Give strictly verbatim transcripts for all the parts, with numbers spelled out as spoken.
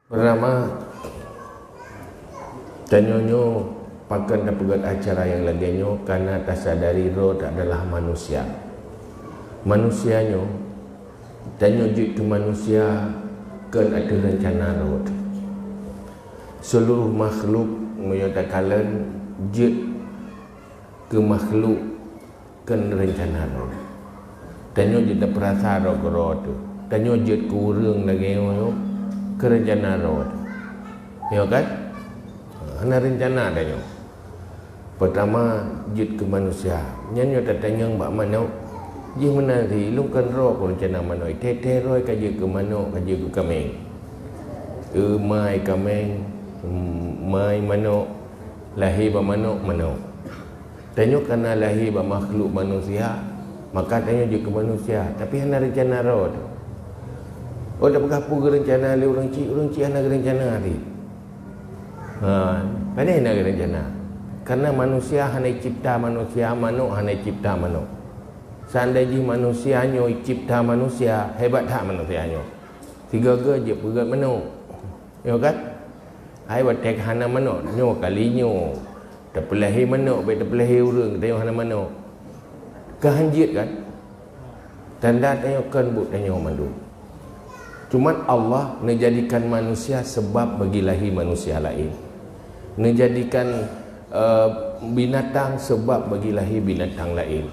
Peurtama, tanyoe nyoe pakon tapeugét acara nyang lagée nyoe, kareuna tasadari droe adalah manusia. Manusia nyoe, tanyoe jeuet keu manusia kon ateueh reuncana droe. Seuluruh makhluk meunyoe takalon jeuet keu makhluk kon reuncana droe. Tanyoe jeuet tapeurasa droe keudroe teuh. Tanyoe jeuet keu ureuëng lagée nyoe keu reuncana droe teuh. Nyoe kan? Hana reuncana tanyoe. Peurtama, jeuet keu manusia. Nyan nyoe tatanyong bak manok. Jih meunan si lôn kon droe keu reuncana manok. Thée-thée droe ka jeuet keu manok, ka jeuet keu kaméng. Eu, mai kaméng, mai manok, lahé bak manok, manok. Tanyoe kareuna lahé bak makhluk manusia, maka tanyoe jeuet keu manusia, tapi hana reuncana droe teuh. Oh, tapeugah peue geureuncana lé ureuëng chik, ureuëng chik hana geureuncana teuh. Ha, pane hana geureuncana? Kareuna manusia hana jicipta manusia, manok hana jicipta manok. Seandai jih manusia nyoe jicipta manusia, hebat that manusia nyoe. Sigoe-goe jeuet peugét manok. Nyoe kan? Hai watée ka hana manok, nyoe kali nyoe. Tapeulahé manok, bék tapeulahé ureuëng, tanyoe hana manok. Ka hanjeuet kan? Tanda tanyoe kon buet tanyoe mandum. Cuman Allah neujadikan manusia sebab bagi lahé manusia laén. Neujadikan, eh, binatang sebab bagi lahé binatang laén.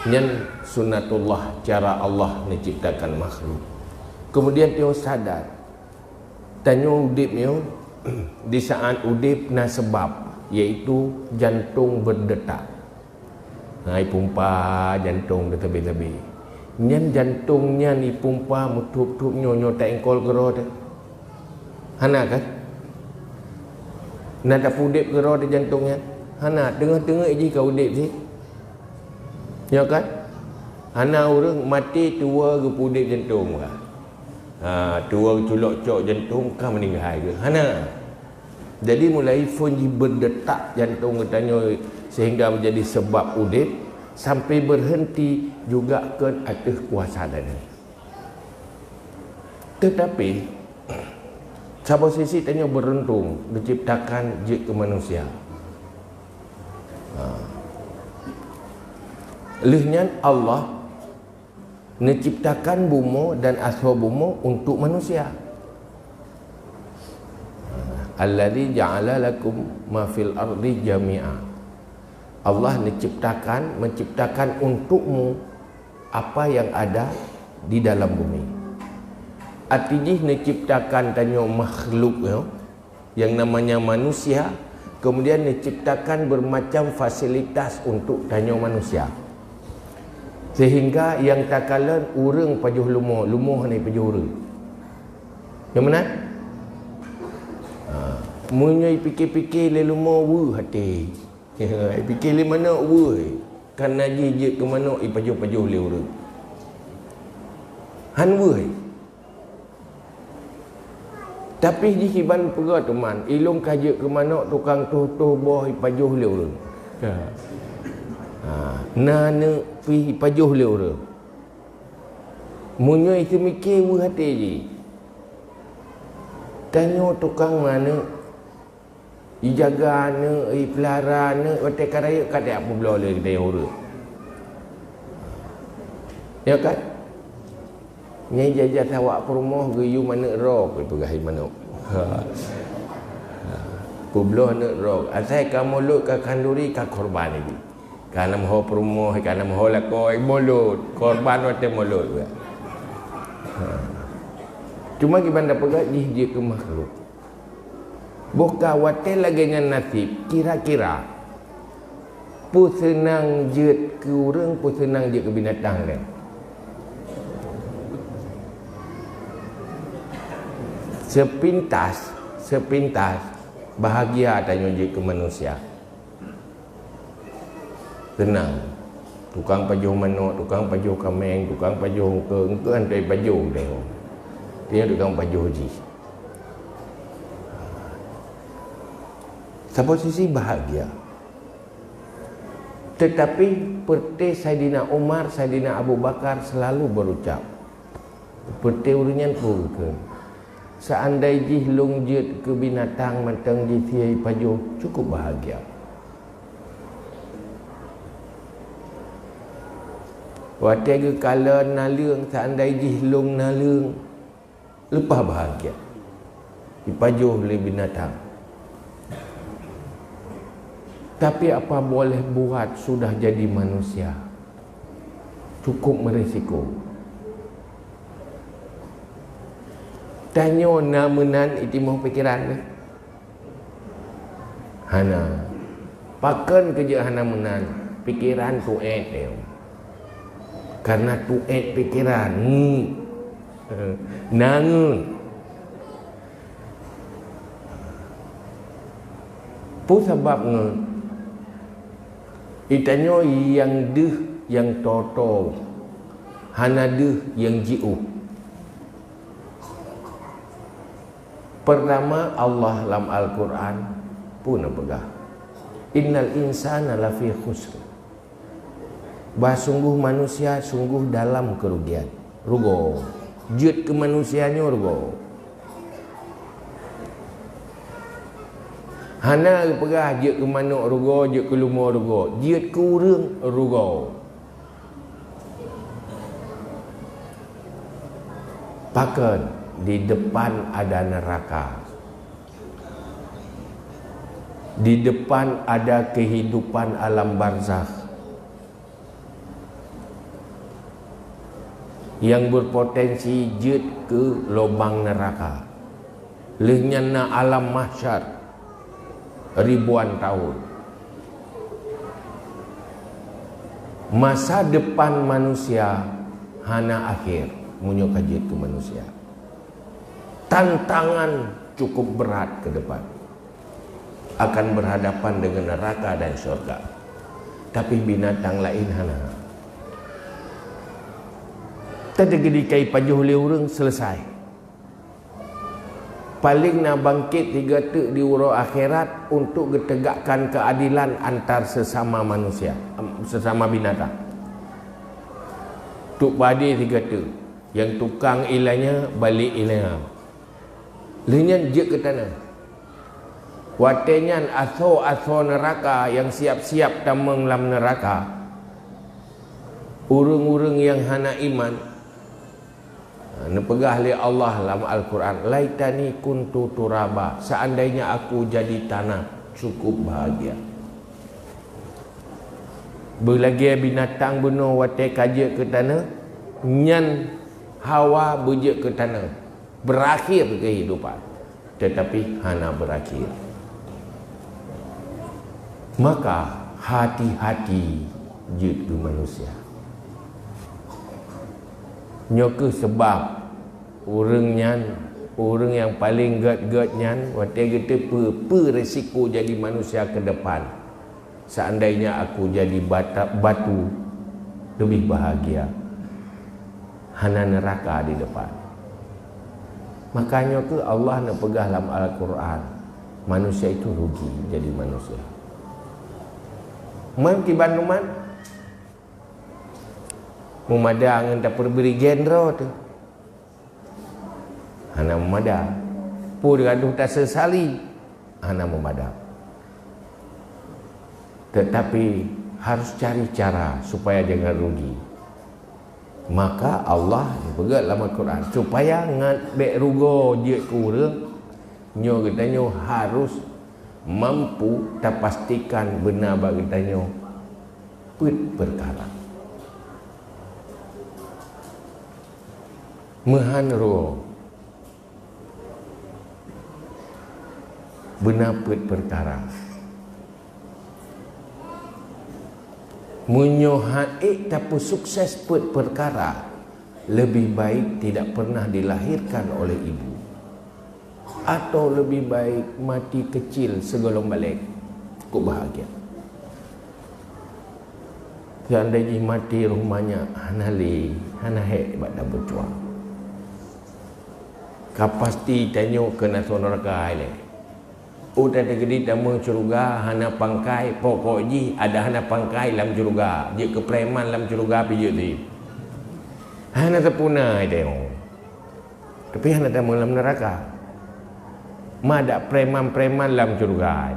Nyan sunatullah, cara Allah neuciptakan makhluk. Kemudian tanyoe sadar, tanyoe udeb nyoe, di saat udeb na sebab, yaitu jantong berdetak. Ha, ipumpa jantong teuh sabe-sabe. Nyan jantong nyan ipumpa meutup-tup nyoe, nyoe taengkol keudroe teuh. Hana kan? Na tapeudeb keudroe teuh jantong nyan? Hana, teungoh-teungoh jih ka udeb sih. Nyoe kan? Hana ureuëng maté tuwoe geupeudeb jantong ka. Ha, tuwoe geuculok cok jantong ka meuninggai geuh. Hana. Jadi mulai phon jih berdetak jantong geutanyoe sehingga menjadi sebab udeb, sampai berhenti juga kon ateueh kuasa tanyoe. Tetapi, saboh sisi tanyoe beuruntung diciptakan jeuet keu manusia. Ha. Lheueh nyan Allah neuciptakan bumoe dan asoe bumoe untuk manusia. Allazi ja'ala lakum ma fil ardi jami'a. Allah neuciptakan, menciptakan untukmu apa yang ada di dalam bumi. Arti jih neuciptakan tanyoe makhluk nyoe, yang namanya manusia, kemudian neuciptakan bermacam fasilitas untuk tanyoe manusia. Sehingga nyang takalon ureuëng pajoh leumo, leumo hana pajoh ureuëng. Nyang meunan? Ha, meunyoe ipike-pike lé leumo weueh até. Ipike lé manok weueh. Kan najih jeuet keu manok ipajoh-pajoh lé ureuëng. Han weueh. Tapi jih kiban peugah teuma, ilong ka jeuet keu manok tukang toh-toh boh ipajoh lé ureuëng. Ha. Ha, na neuk pih ipajoh lé ureuëng. Meunyoe iseumiké weueh até jih. Tanyoe tukang manok, ijaga aneuëk, ipeulara aneuëk, watée ka rayeuk ka tajak peubloe lé geutanyoe ureuëng. Ya kan? Nyang jajah sawak peurumoh geuyue manok rok, ipeugah manok. Ha. Ha. Peubloe aneuëk rok. Asai ka mulot ka khanduri ka korban ibi. Ka na meuho peurumoh, ka na meuho lakoe, mulot. Korban watée mulot. Ha. Cuma kiban tapeugah jih jeuet keu makhluk. Boh ka watée lagée nyan naseb, kira-kira peue seunang jeuet keu ureuëng, peue seunang jeuet keu binatang lé? Sepintas, sepintas bahagia tanyoe jeuet keu manusia. Seunang. Tukang pajoh manok, tukang pajoh kaméng, tukang pajoh eungkôt, eungkôt han teupajoh deh. Dia tukang pajoh jih. Saboh sisi bahagia. Tetapi, peureuté Saidina Umar, Saidina Abu Bakar selalu berucap, peureuté ureuëng nyan peue geukheun? Seandai jih lôn jeuet keu binatang mantong jih sie ipajoh, cukup bahagia. Watée geukalon naleueng, seandai jih lôn naleueng, leupah bahagia, ipajoh lé binatang. Tapi apa boleh buat, sudah jadi manusia, cukup merisiko. Tanyoe na meunan itimoh pikeran nyoe? Hana. Pakon keu jeuet hana meunan? Pikeran tuet nyoe. Karena tuet pikeran, hmm, na ngeut. Peue sabab ngeut? Geutanyoe nyang deuh nyang toe-toe, hana deuh nyang jiôh. Peurtama, Allah lam Al-Qur'an peue neupeugah? "Innal insana lafi khusr." Bah sunggoh manusia sunggoh dalam keurugian. Rugoe. Jeuet keu manusia nyoe rugoe. Hana geupeugah jeuet keu manok rugoe, jeuet keu leumo rugoe. Jeuet keu ureuëng rugoe. Pakon? Di depan ada neraka. Di depan ada kehidupan alam barzakh yang berpotensi jeuet keu lubang neraka. Lheueh nyan na alam mahsyar ribuan tahun. Masa depan manusia hana akhir meunyoe ka jeuet keu manusia. Tantangan cukup berat ke depan. Akan berhadapan dengan neraka dan syurga. Tapi binatang laén hana. Teudeugidi kai pajoh lé ureuëng, selesai. Paléng na bangkét tiga teuk di uroe akhirat untuk geutegakkan keuadilan antar sesama manusia, sesama binatang. Tuk padé tiga teuk, nyang tukang iéleumé balek iéleumé. Lheueh nyan jeuet keu tanoh. Watée nyan asoe-asoe neuraka nyang siab-siab tamong lam neuraka, ureuëng-ureuëng nyang hana iman, neupeugah lé Allah lam Al-Qur'an, "Laitani kuntu turaba, seandainya aku jadi tanah, cukup bahagia." Beulagée binatang bunoe watée ka jeuet keu tanoh, nyan hawa beujeuet keu tanoh, berakhir kehidupan, tetapi hana berakhir. Maka hati-hati jeuet keu manusia. Nyoe kheueh sabab ureuëng nyan, ureuëng nyang paleng gét-gét nyan, watée geuteupeue peue risiko jadi manusia keudepan. Seandainya aku jadi bata-, batu, lebih bahagia. Hana neuraka di depan. Makanya tu Allah neupeugah lam Al-Quran, manusia itu rugi jadi manusia. Man kiban umat meumada ngon tapeubri gendro tu. Hana meumada. Peue gadoh tasesali? Hana meumada. Tetapi harus cari cara supaya jangan rugi. Maka Allah geupeugah lam Al-Quran, supaya ngat bék rugoe jeuet keu ureuëng, nyoe geutanyoe harus mampu tapastikan beuna bak geutanyoe peuet peukara. Meuhan rugoe. Beuna peuet peukara. Meunyoe han ék tapeusukses peuet peukara, lebih baik tidak pernah dilahirkan oleh ibu, atau lebih baik mati kecil sigohlom balek. Kok bahagia. Seandai jih maté roh manyak, hana lé, hana hék bak tabeucuang. Ka pasti tanyoe keu asoe neuraka ilée. Utai teukeudi tamong syeuruga hana pangkai, pokok jih ada hana pangkai lam syeuruga, jeuet keu preman lam syeuruga pih jeuet jih. Hana teupuna tanyoe. Tapi hana tamong lam neuraka. Ma dak preman-preman lam syeuruga.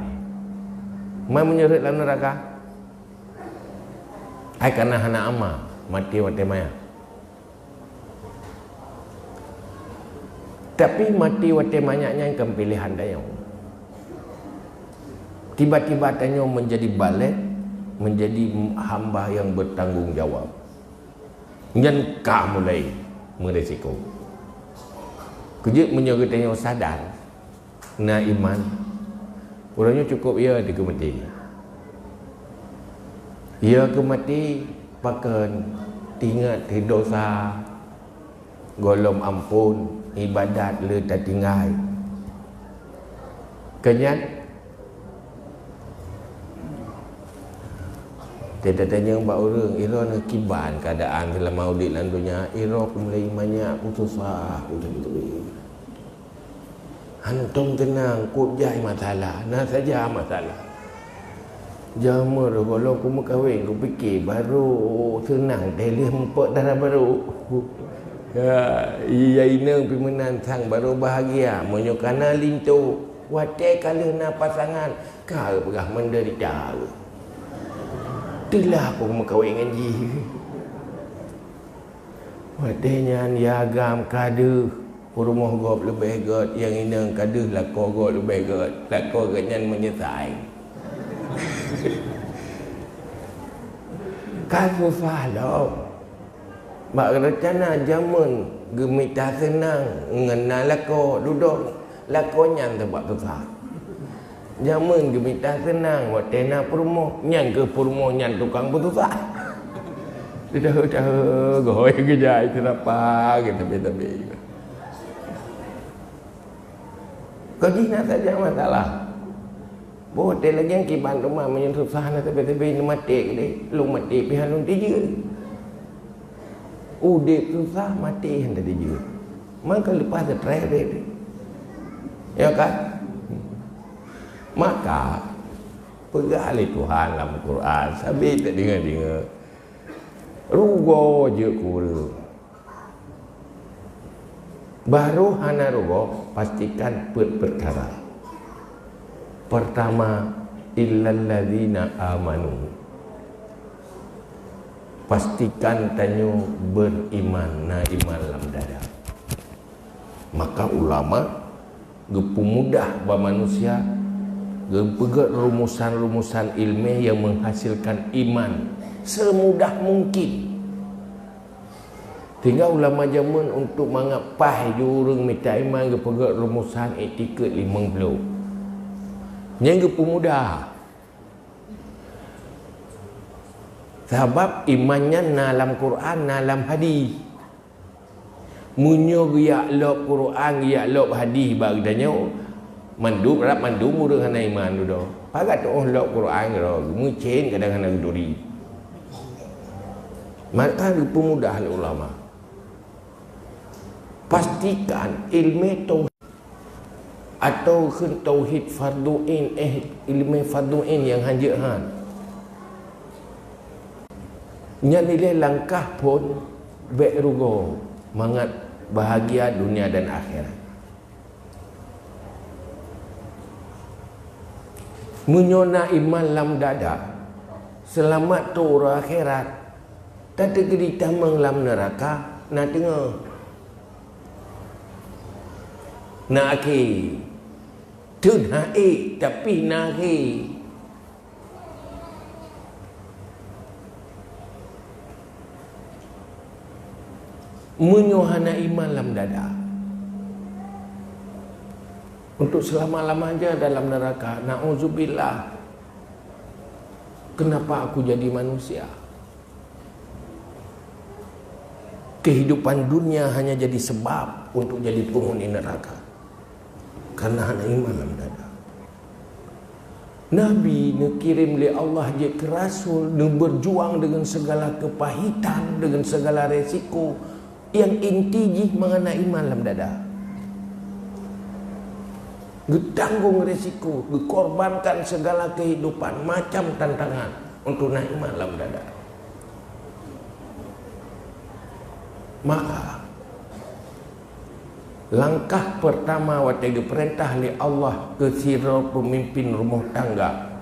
Ma meunyoe rhot lam neuraka. Ai kana hana amal, maté watée manyak. Tapi maté watée manyak nyan kon piléhan tanyoe. Tiba-tiba tanyoe menjadi balek, menjadi hamba yang bertanggung jawab. Nyan ka mulai meurisiko. Keujeuet meunyoe geutanyoe sadar, na iman, uroe nyoe cukôp ya dikeumati. Ya keumati pakon, ingat dosa, gohlom amphon, ibadat le tatinggai. Keunyan, teutatanyong bak ureuëng, "Iroe neukiban keuadaan seulama udeb lam donya, iroe peumulai manyak, peususah, udeb." Hantom teunang, kop jai masalah, na saja masalah. Jameun gohlom kumeukawen, kupike barô seunang, teuh lheueh muphom dara barô. Ya, iya inong pi meunan sang barô bahagia, meunyoe kana linto, watée ka lheueh na pasangan, ka peugah menderita. Teulah aku meukawen ngon jih. Watée nyan ya agam ka deuh, peurumoh gob leubeh gét, nyang inong ka deuh lakoe gob leubeh gét, lakoe gét nyan meunyeusai. Ka susah lom. Bak reuncana jameun geumita seunang ngon na lakoe dudoe, lakoe nyan teubak susah. Jameun geumita seunang watée na peurumoh, nyan keuh peurumoh nyan tukang peususah. Teudahe-dahe goe geujak iseurapa geuh tabe-tabe. Keu jih na saja masalah. Boh watée lagée kiban teuma meunyoe susah na sabe-sabe neumaté keudeh, lôn maté pih hana lôn tijeuet. Udeb susah, maté hana tijeuet. Maka leupah stress udeb. Ya kan? Maka peugah lé Tuhan lam Quran, sabe tadeungoe-deungoe. Rugoe jeuet keu ureuëng. Barô hana rugoe, pastikan peuet peukara. Pertama, illalladzina amanu. Pastikan tanyoe beriman, na iman lam dada. Maka ulama geupeumudah bak manusia, geupeugét rumusan-rumusan ilmiah yang menghasilkan iman semudah mungkin. Sehingga ulama jameun untuk mangat paih ju ureuëng mita iman geupeugét rumusan iktikeuet limong ploh. Nyan geupeumudah. Sabab iman nyan na lam Quran, na lam hadis. Meunyoe geujak lôb Quran, geujak lôb hadis bak geutanyoe, mandum rab mandum ureuëng hana iman dudoe. Pakat teuôh lôb Quran keudroe, geumeucén kadang hana geuturi. Maka geupeumudah lé ulama. Pastikan ilmu tauhid atau kheun tauhid fardhu ain, eh, ilmu fardhu ain nyang hanjeuet han. Nyan ilée langkah phon bék rugoe mangat bahagia dunia dan akhirat. Meunyoe na iman lam dada, seulamat trok uroe akhirat, tateukeudi tamong lam neuraka na teungoh. Na akhé. Teun hana ék, tapi na akhé. Meunyoe hana iman lam dada, untuk selama-lamanya dalam neraka, na'udzubillah. Kenapa aku jadi manusia? Kehidupan dunia hanya jadi sebab untuk jadi penghuni neraka. Karena hana iman lam dada. Nabi neukirém lé Allah jeuet keu rasul, neubeurjuang deungon segala keupahitan, deungon segala resiko, nyang inti jih mangat na iman lam dada. Geutanggong resiko, geukorbankan segala kehidupan, macam tantangan untuk na iman lam dada. Maka, Langkah peurtama watée geupeurintah lé Allah keu sidroe peumimpin rumoh tangga,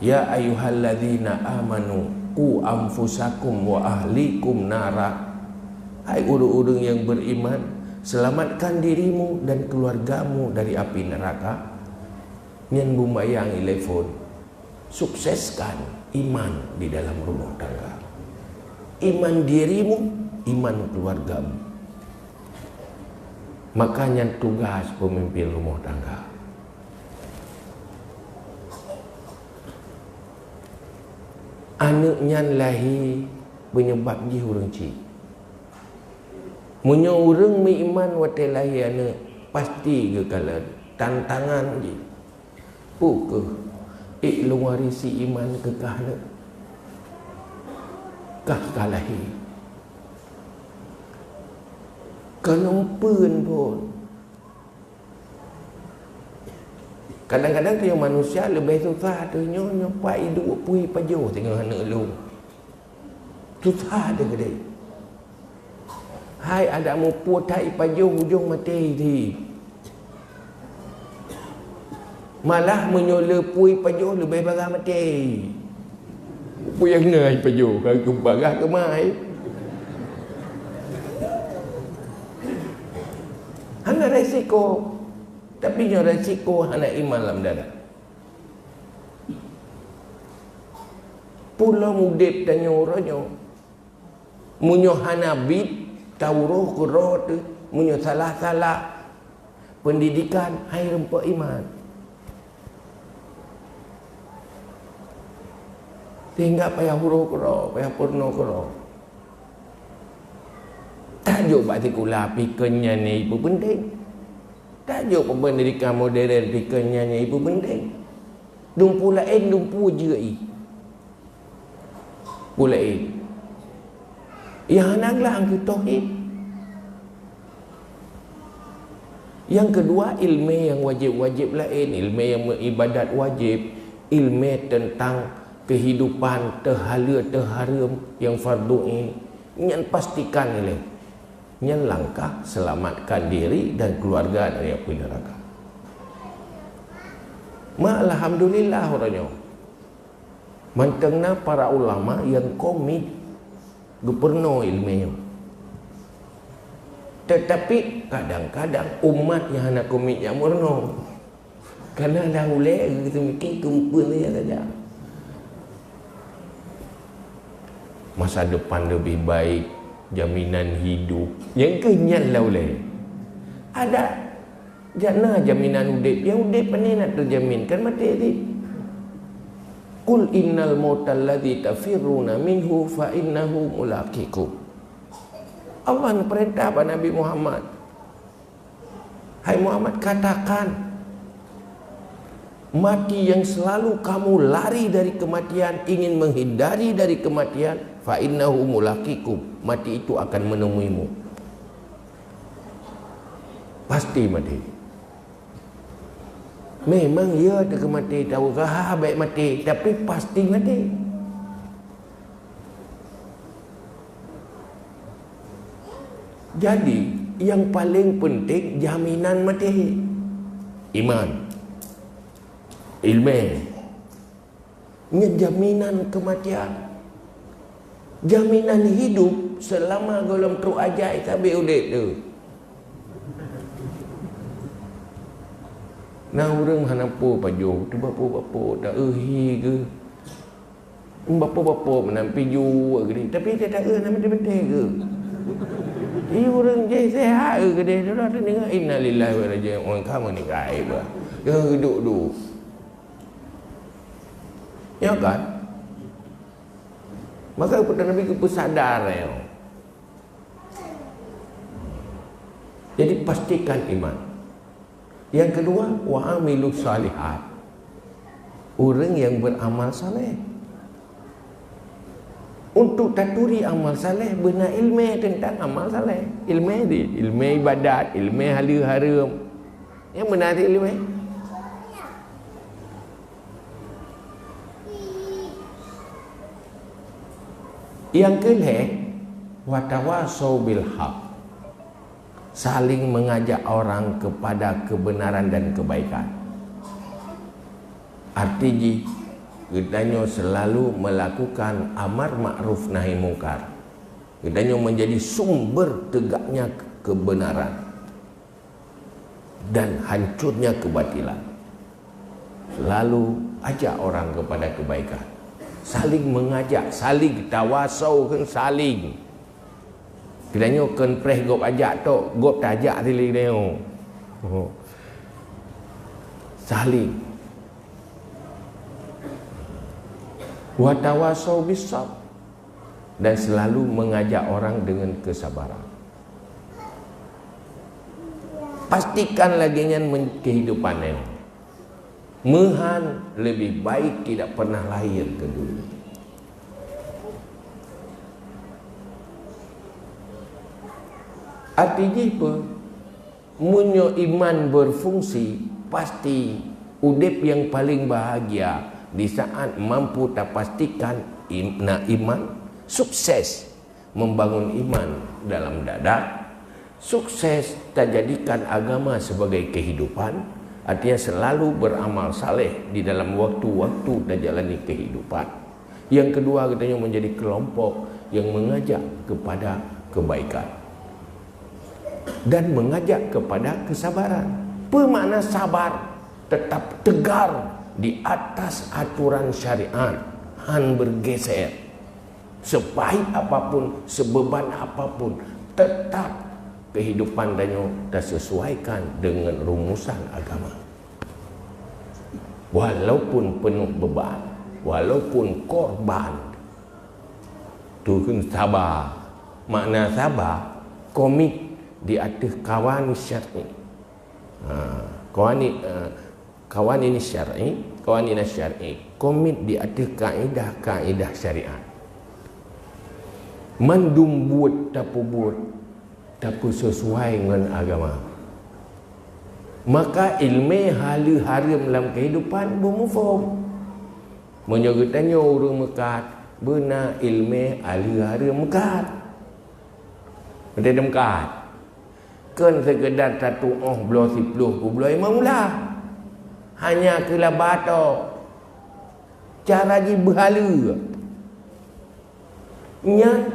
"Ya ayyuhalladzina amanu qu anfusakum wa ahlikum nara." Hai ureuëng-ureuëng nyang beriman, seulamatkan dirimu dan keuluwargamu dari api neuraka. Nyan beumayang ilée phon. Sukseskan iman di dalam rumah tangga. Iman dirimu, iman keluargamu. Maka nyan tugas pemimpin rumah tangga. Aneuëk nyan lahé peunyeubab jih ureuëng chik. Meunyoe ureuëng meuiman watée lahé aneuëk, pasti geukalon tantangan jih. Peu kheueh ék lôn warisi iman keu kah lé? Kah ka lahé. Ka lôn peuen phon. Kadang-kadang tanyoe manusia leubeh susah ateueh nyoe, nyoe pat iduek pui pajoh teungoh aneuëk lôn. Susah deh keudeh. Hai adak muphom that ipajoh ujong maté jih. Malah meunyoe le pui pajoh leubeh bagah maté. Pui nyang na ipajoh, ka keu bagah keumai. Hana resiko. Tapi nyoe resiko hana iman lam dada. Peulom udeb tanyoe uroe nyoe. Meunyoe hana bit, tauroh keudroe teuh, meunyoe salah-salah peundidikan, hai rumpok iman. Sehingga payah uroh keudroe, payah peurunoe keudroe. Tajok bak sikula pikon nyan nyang ipeupenting. Tajok peupendidikan modern pikon nyan nyang ipeupenting. Dumpu laén dumpu jeuet i. Peue laén. Nyang hana glang keu tauhid. Nyang keudua, ilmé nyang wajéb-wajéb laén, ilmé nyang meuibadat wajéb, ilmé teuntang keuhidupan teuhaleue teuhareuem nyang fardhu ain, nyan pastikan ilée. Nyan langkah seulamatkan diri dan keuluwarga dari api neuraka. Ma alhamdulillah uroe nyoe. Mantong na para ulama nyang komit geupeurunoe iéleumé nyoe. Teutapi kadang-kadang umat nyang hana komit nyang meurunoe. Kana dah ulée geuteumiké keupeue saja. Masa depan lebih baik, jaminan hidup. Nyang keuh nyan lah ulée. Ada Jak na jaminan udeb, nyang udeb pane na teujamin, kan maté cit. "Qul innal mautal ladzi tafirruna minhu fa innahu mulaqikum." Allah neupeurintah bak Nabi Muhammad, "Hai Muhammad, katakan, mati yang selalu kamu lari dari kematian, ingin menghindari dari kematian, fa innahu mulaqikum, mati itu akan menemuimu." Pasti maté. Memang ya teuka maté, ta usaha bèk maté, tapi pasti maté. Jadi, yang paling penting jaminan maté. Iman. Ilmu. Nyan jaminan keumatian. Jaminan hidup seulama gohlom trok ajai sabe udeb tu. Na ureueng hana po pajoh, teubapo-bapo, ta-eu hi geuh. Bapo-bapo meunan pih juek geuh, tapi ta-eu hana meuteumé geuh. Di ureueng jai sehat geuh deh, tu dah teudeungoe innalillahi wa inna ilaihi raji'un, ka meuninggai bah. Geuh duek-duek. Ya kan? Maka Nabi geupeusadar nyoe. Jadi pastikan iman. Yang kedua, wa amilus salihat. Ureueng yang beramal saleh. Untuk taturi amal saleh, beuna ilmu tentang amal saleh. Ilmu di, ilmu ibadat, ilmu haleue hareuem. Nyang beuna di ilmu. Nyang keulhèe, watawasau bil haq. Saling mengajak orang kepada kebenaran dan kebaikan. Arti jih, geutanyoe selalu melakukan amar makruf nahi mungkar. Geutanyoe menjadi sumber tegaknya kebenaran dan hancurnya kebatilan. Selalu ajak orang kepada kebaikan. Saling mengajak, saling tawasau, kan saling. Geutanyoe kon preh gob ajak tok, gob tajak sili geutanyoe. Oh. Saling. Wa tawasau bis sabr. Dan selalu mengajak orang dengan kesabaran. Pastikan lagée nyan men-, kehidupan nyoe. Meuhan lebih baik tidak pernah lahir ke dunia. Arti jih peue? Meunyoe iman berfungsi, pasti udeb nyang paleng bahagia di saat mampu tapastikan im-, na iman, sukses membangun iman dalam dada, sukses tajadikan agama sebagai kehidupan, artinya selalu beramal saleh di dalam waktu-waktu tajalani kehidupan. Yang kedua, geutanyoe menjadi kelompok yang mengajak kepada kebaikan dan mengajak kepada kesabaran. Peue makna sabar? Tetap tegar di atas aturan syariat, han bergeser. Sepahit apapun, sebeban apapun, tetap kehidupan tanyoe tasesuaikan dengan rumusan agama. Walaupun penuh beban, walaupun korban, tu kheun saba. Makna saba, komit di ateueh kawan syar'i. Ha, kawan ni, eh, kawan ini syar'i, kawan ini syar'i. Komit di ateueh kaedah-kaedah syariat. Mandum buet tapeubuet, tapeusesuai ngon agama. Maka ileumé haleue hareuem lam kehidupan beumuphom. Meunyoe geutanyoe ureuëng meukat, beuna ileumé haleue hareuem meukat. Beutôi meukat. Kon seukeudar tatuoh bloe siploh peubloe limong blah. Hanya keu laba tok. Cara jih beuhaleue. Nyan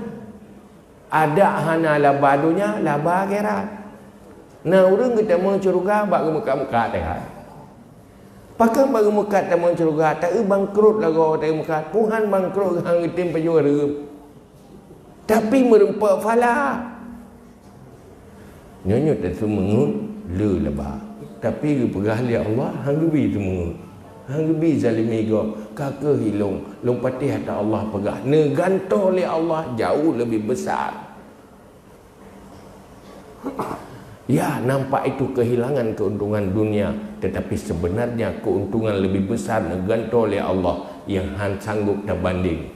adak hana laba donya, laba akhirat. Na ureuëng geutamong syeuruga bak geumeukat-meukat teuka. Pakon bak geumeukat tamong syeuruga, taeu bangkrot lagoe taeu meukat, Tuhan bangkrot han geutem pajoh hareuem. Tapi meureumpok phala. Nyoe-nyoe taseumeungeut le laba. Tapi geupeugah lé Allah, han geubi seumeungeut. Han geubi zalimi gob. Ka keuh ilong, lôn patéh ata Allah peugah, neugantoe lé Allah jauh lebih besar. Ya, nampak itu kehilangan keuntungan dunia, tetapi sebenarnya keuntungan lebih besar neugantoe lé Allah yang han sanggup tabanding.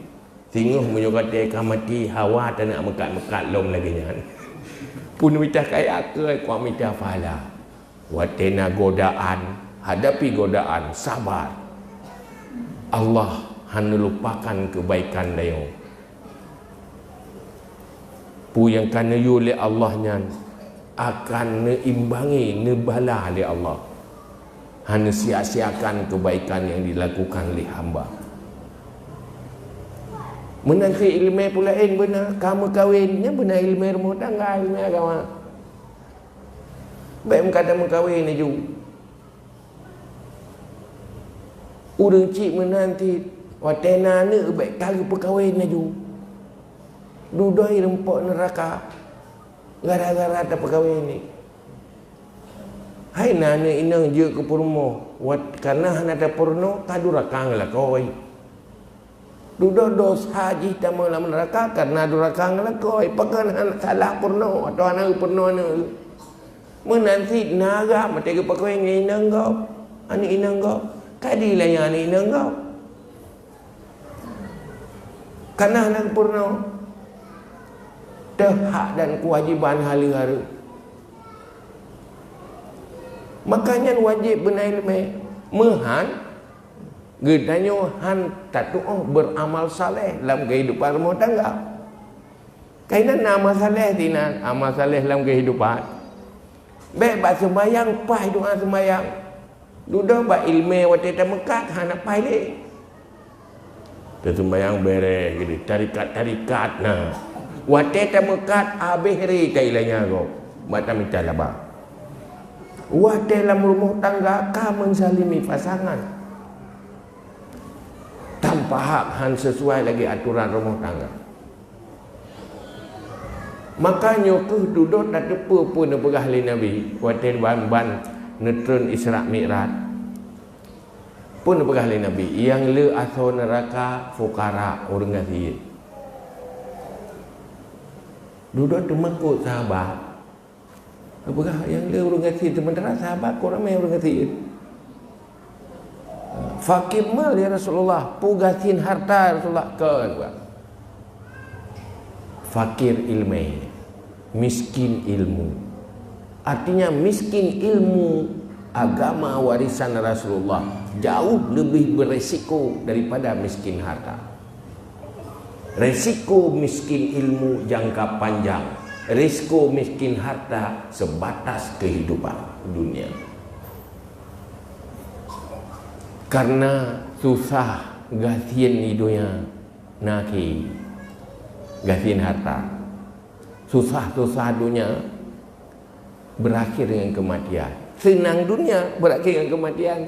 Singoh meunyoe gata ka maté, hawa taneuk meukat-meukat lom lagée nyan. Peue neumita kaya keu kuat mita pahala. Watée na godaan, hadapi godaan, sabar. Allah hana lupakan kebaikan tanyoe. Peue nyang ka neuyue lé Allah nyan akan neuimbangi, neubala lé Allah. Hana sia-siakan kebaikan yang dilakukan lé hamba. Meunan cit ileumé peue laén beuna, ka meukawen, nyan beuna ileumé rumoh tangga, ileumé agama. Bék meukawen laju. Ureuëng cit meunan cit, watée na aneuëk bék ka geupeukawen laju. Dudoe reumpok neuraka gara-gara tapeukawen ni. Hai na aneuëk inong jeuet keu peurumoh, wat kana hana tapeurunoe ka duraka ngon lakoe. Dudoe dosa jih tamong lam neuraka kareuna duraka ngon lakoe, pakon hana salah peurunoe atawa hana geupeurunoe aneuëk. Meunan cit na agam watée geupeukawen ngon inong gob, aneuëk inong gob, ka dilayang aneuëk inong gob. Kana hana geupeurunoe, teuh hak dan keuwajéban haleue hareuem. Maka nyan wajéb beuna ileumé. Meuhan geutanyoe han tatuoh beuramal saleh lam keuhidupan rumoh tangga. Kainan na amal saleh dinan, amal saleh lam keuhidupan. Bèk bak seumayang paih doa seumayang. Dudoe bak ileumèe watèe tameukat hana paih lé. Teuseumayang bèrèh geude, tarikat-tarikat na. Watèe tameukat habéh ré tailanya gob. Bak tamita laba. Watèe lam rumoh tangga ka meuzalimi pasangan. Tanpa hak, han seusuai lagèe atoran rumoh tangga. Maka nyoe keuh dudoe tateupeue peue neupeugah lé Nabi watèe ban-ban neutreun Isra Mi'raj. Peue neupeugah lé Nabi, nyang le asoe neuraka fukara, ureueng gasien. Dudoe teumakot sahabat. Geupeugah, "Nyang le ureueng gasien, seumeuntara sahabat kon ramè ureueng gasien." "Fakir mal, ya Rasulullah, peue gasien harta, ya Rasulullah?" Kon, bah. Fakir ileumèe, miskin ilmu. Artinya, miskin ilmu agama warisan Rasulullah jauh lebih beresiko daripada miskin harta. Resiko miskin ilmu jangka panjang, resiko miskin harta sebatas kehidupan dunia. Karena susah gasien di dunia, na khi gasien harta. Susah-susah dunia berakhir dengan kematian. Senang dunia berakhir dengan kematian.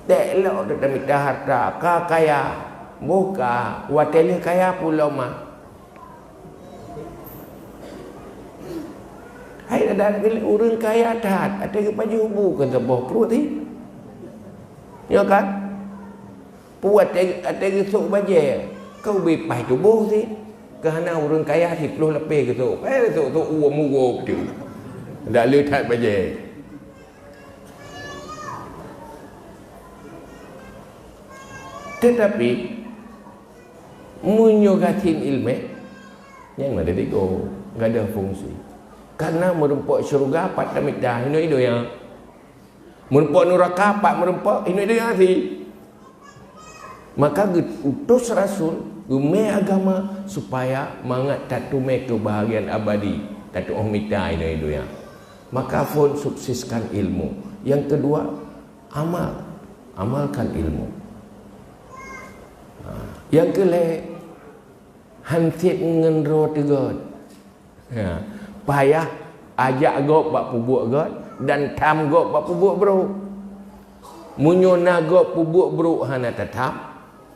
Teuh lok teuh tamita harta, ka kaya, boh ka, watèe lheueh kaya pulo ma. Hai ada ureueng kaya that, ada geupajoh bu keu saboh pruet hi. Ya kan? Peue watèe, watèe geusok bajèe, ka ubé paih tuboh sit. Keu hana ureueng kaya siplôh lapèh geusok. Eh, sok-sok uwoe muwoe tu. Dak le that bajèe. Tetapi, meunyoe gasien ileumèe, nyan meudeh tigo, gadoh fungsi. Karena meurumpok syeuruga pat tamita, hinoe ido ya. Meurumpok nuraka pat meurumpok, hinoe ido ya si. Maka geuutus rasul, geumè agama supaya mangat tateumè keubahagiaan abadi, tatuoh mita hinoe donya. Maka phon sukseskan ilmu. Yang kedua, amal. Amalkan ilmu. Ha, yang keulhèe, han sép ngon droe teuh göt. Ya. Payah ajak gob bak peubuet göt dan tham gob bak peubuet brôk. Meunyoe na gob peubuet brôk hana tatham,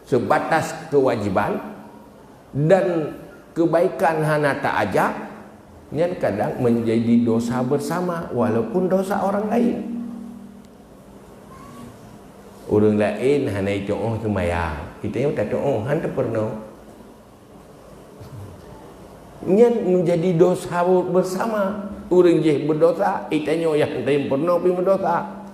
seubatas keuwajéban dan keubaikan hana taajak, nyan kadang meunjadi dosa beusama walaupun dosa orang laén. Ureueng laén hana jituoh seumayang, geutanyoe tatuoh, han tapeurunoe. Nyan meunjadi dosa beusama. Ureueng jéh beudosa, geutanyoe nyang tém peurunoe pih meudosa.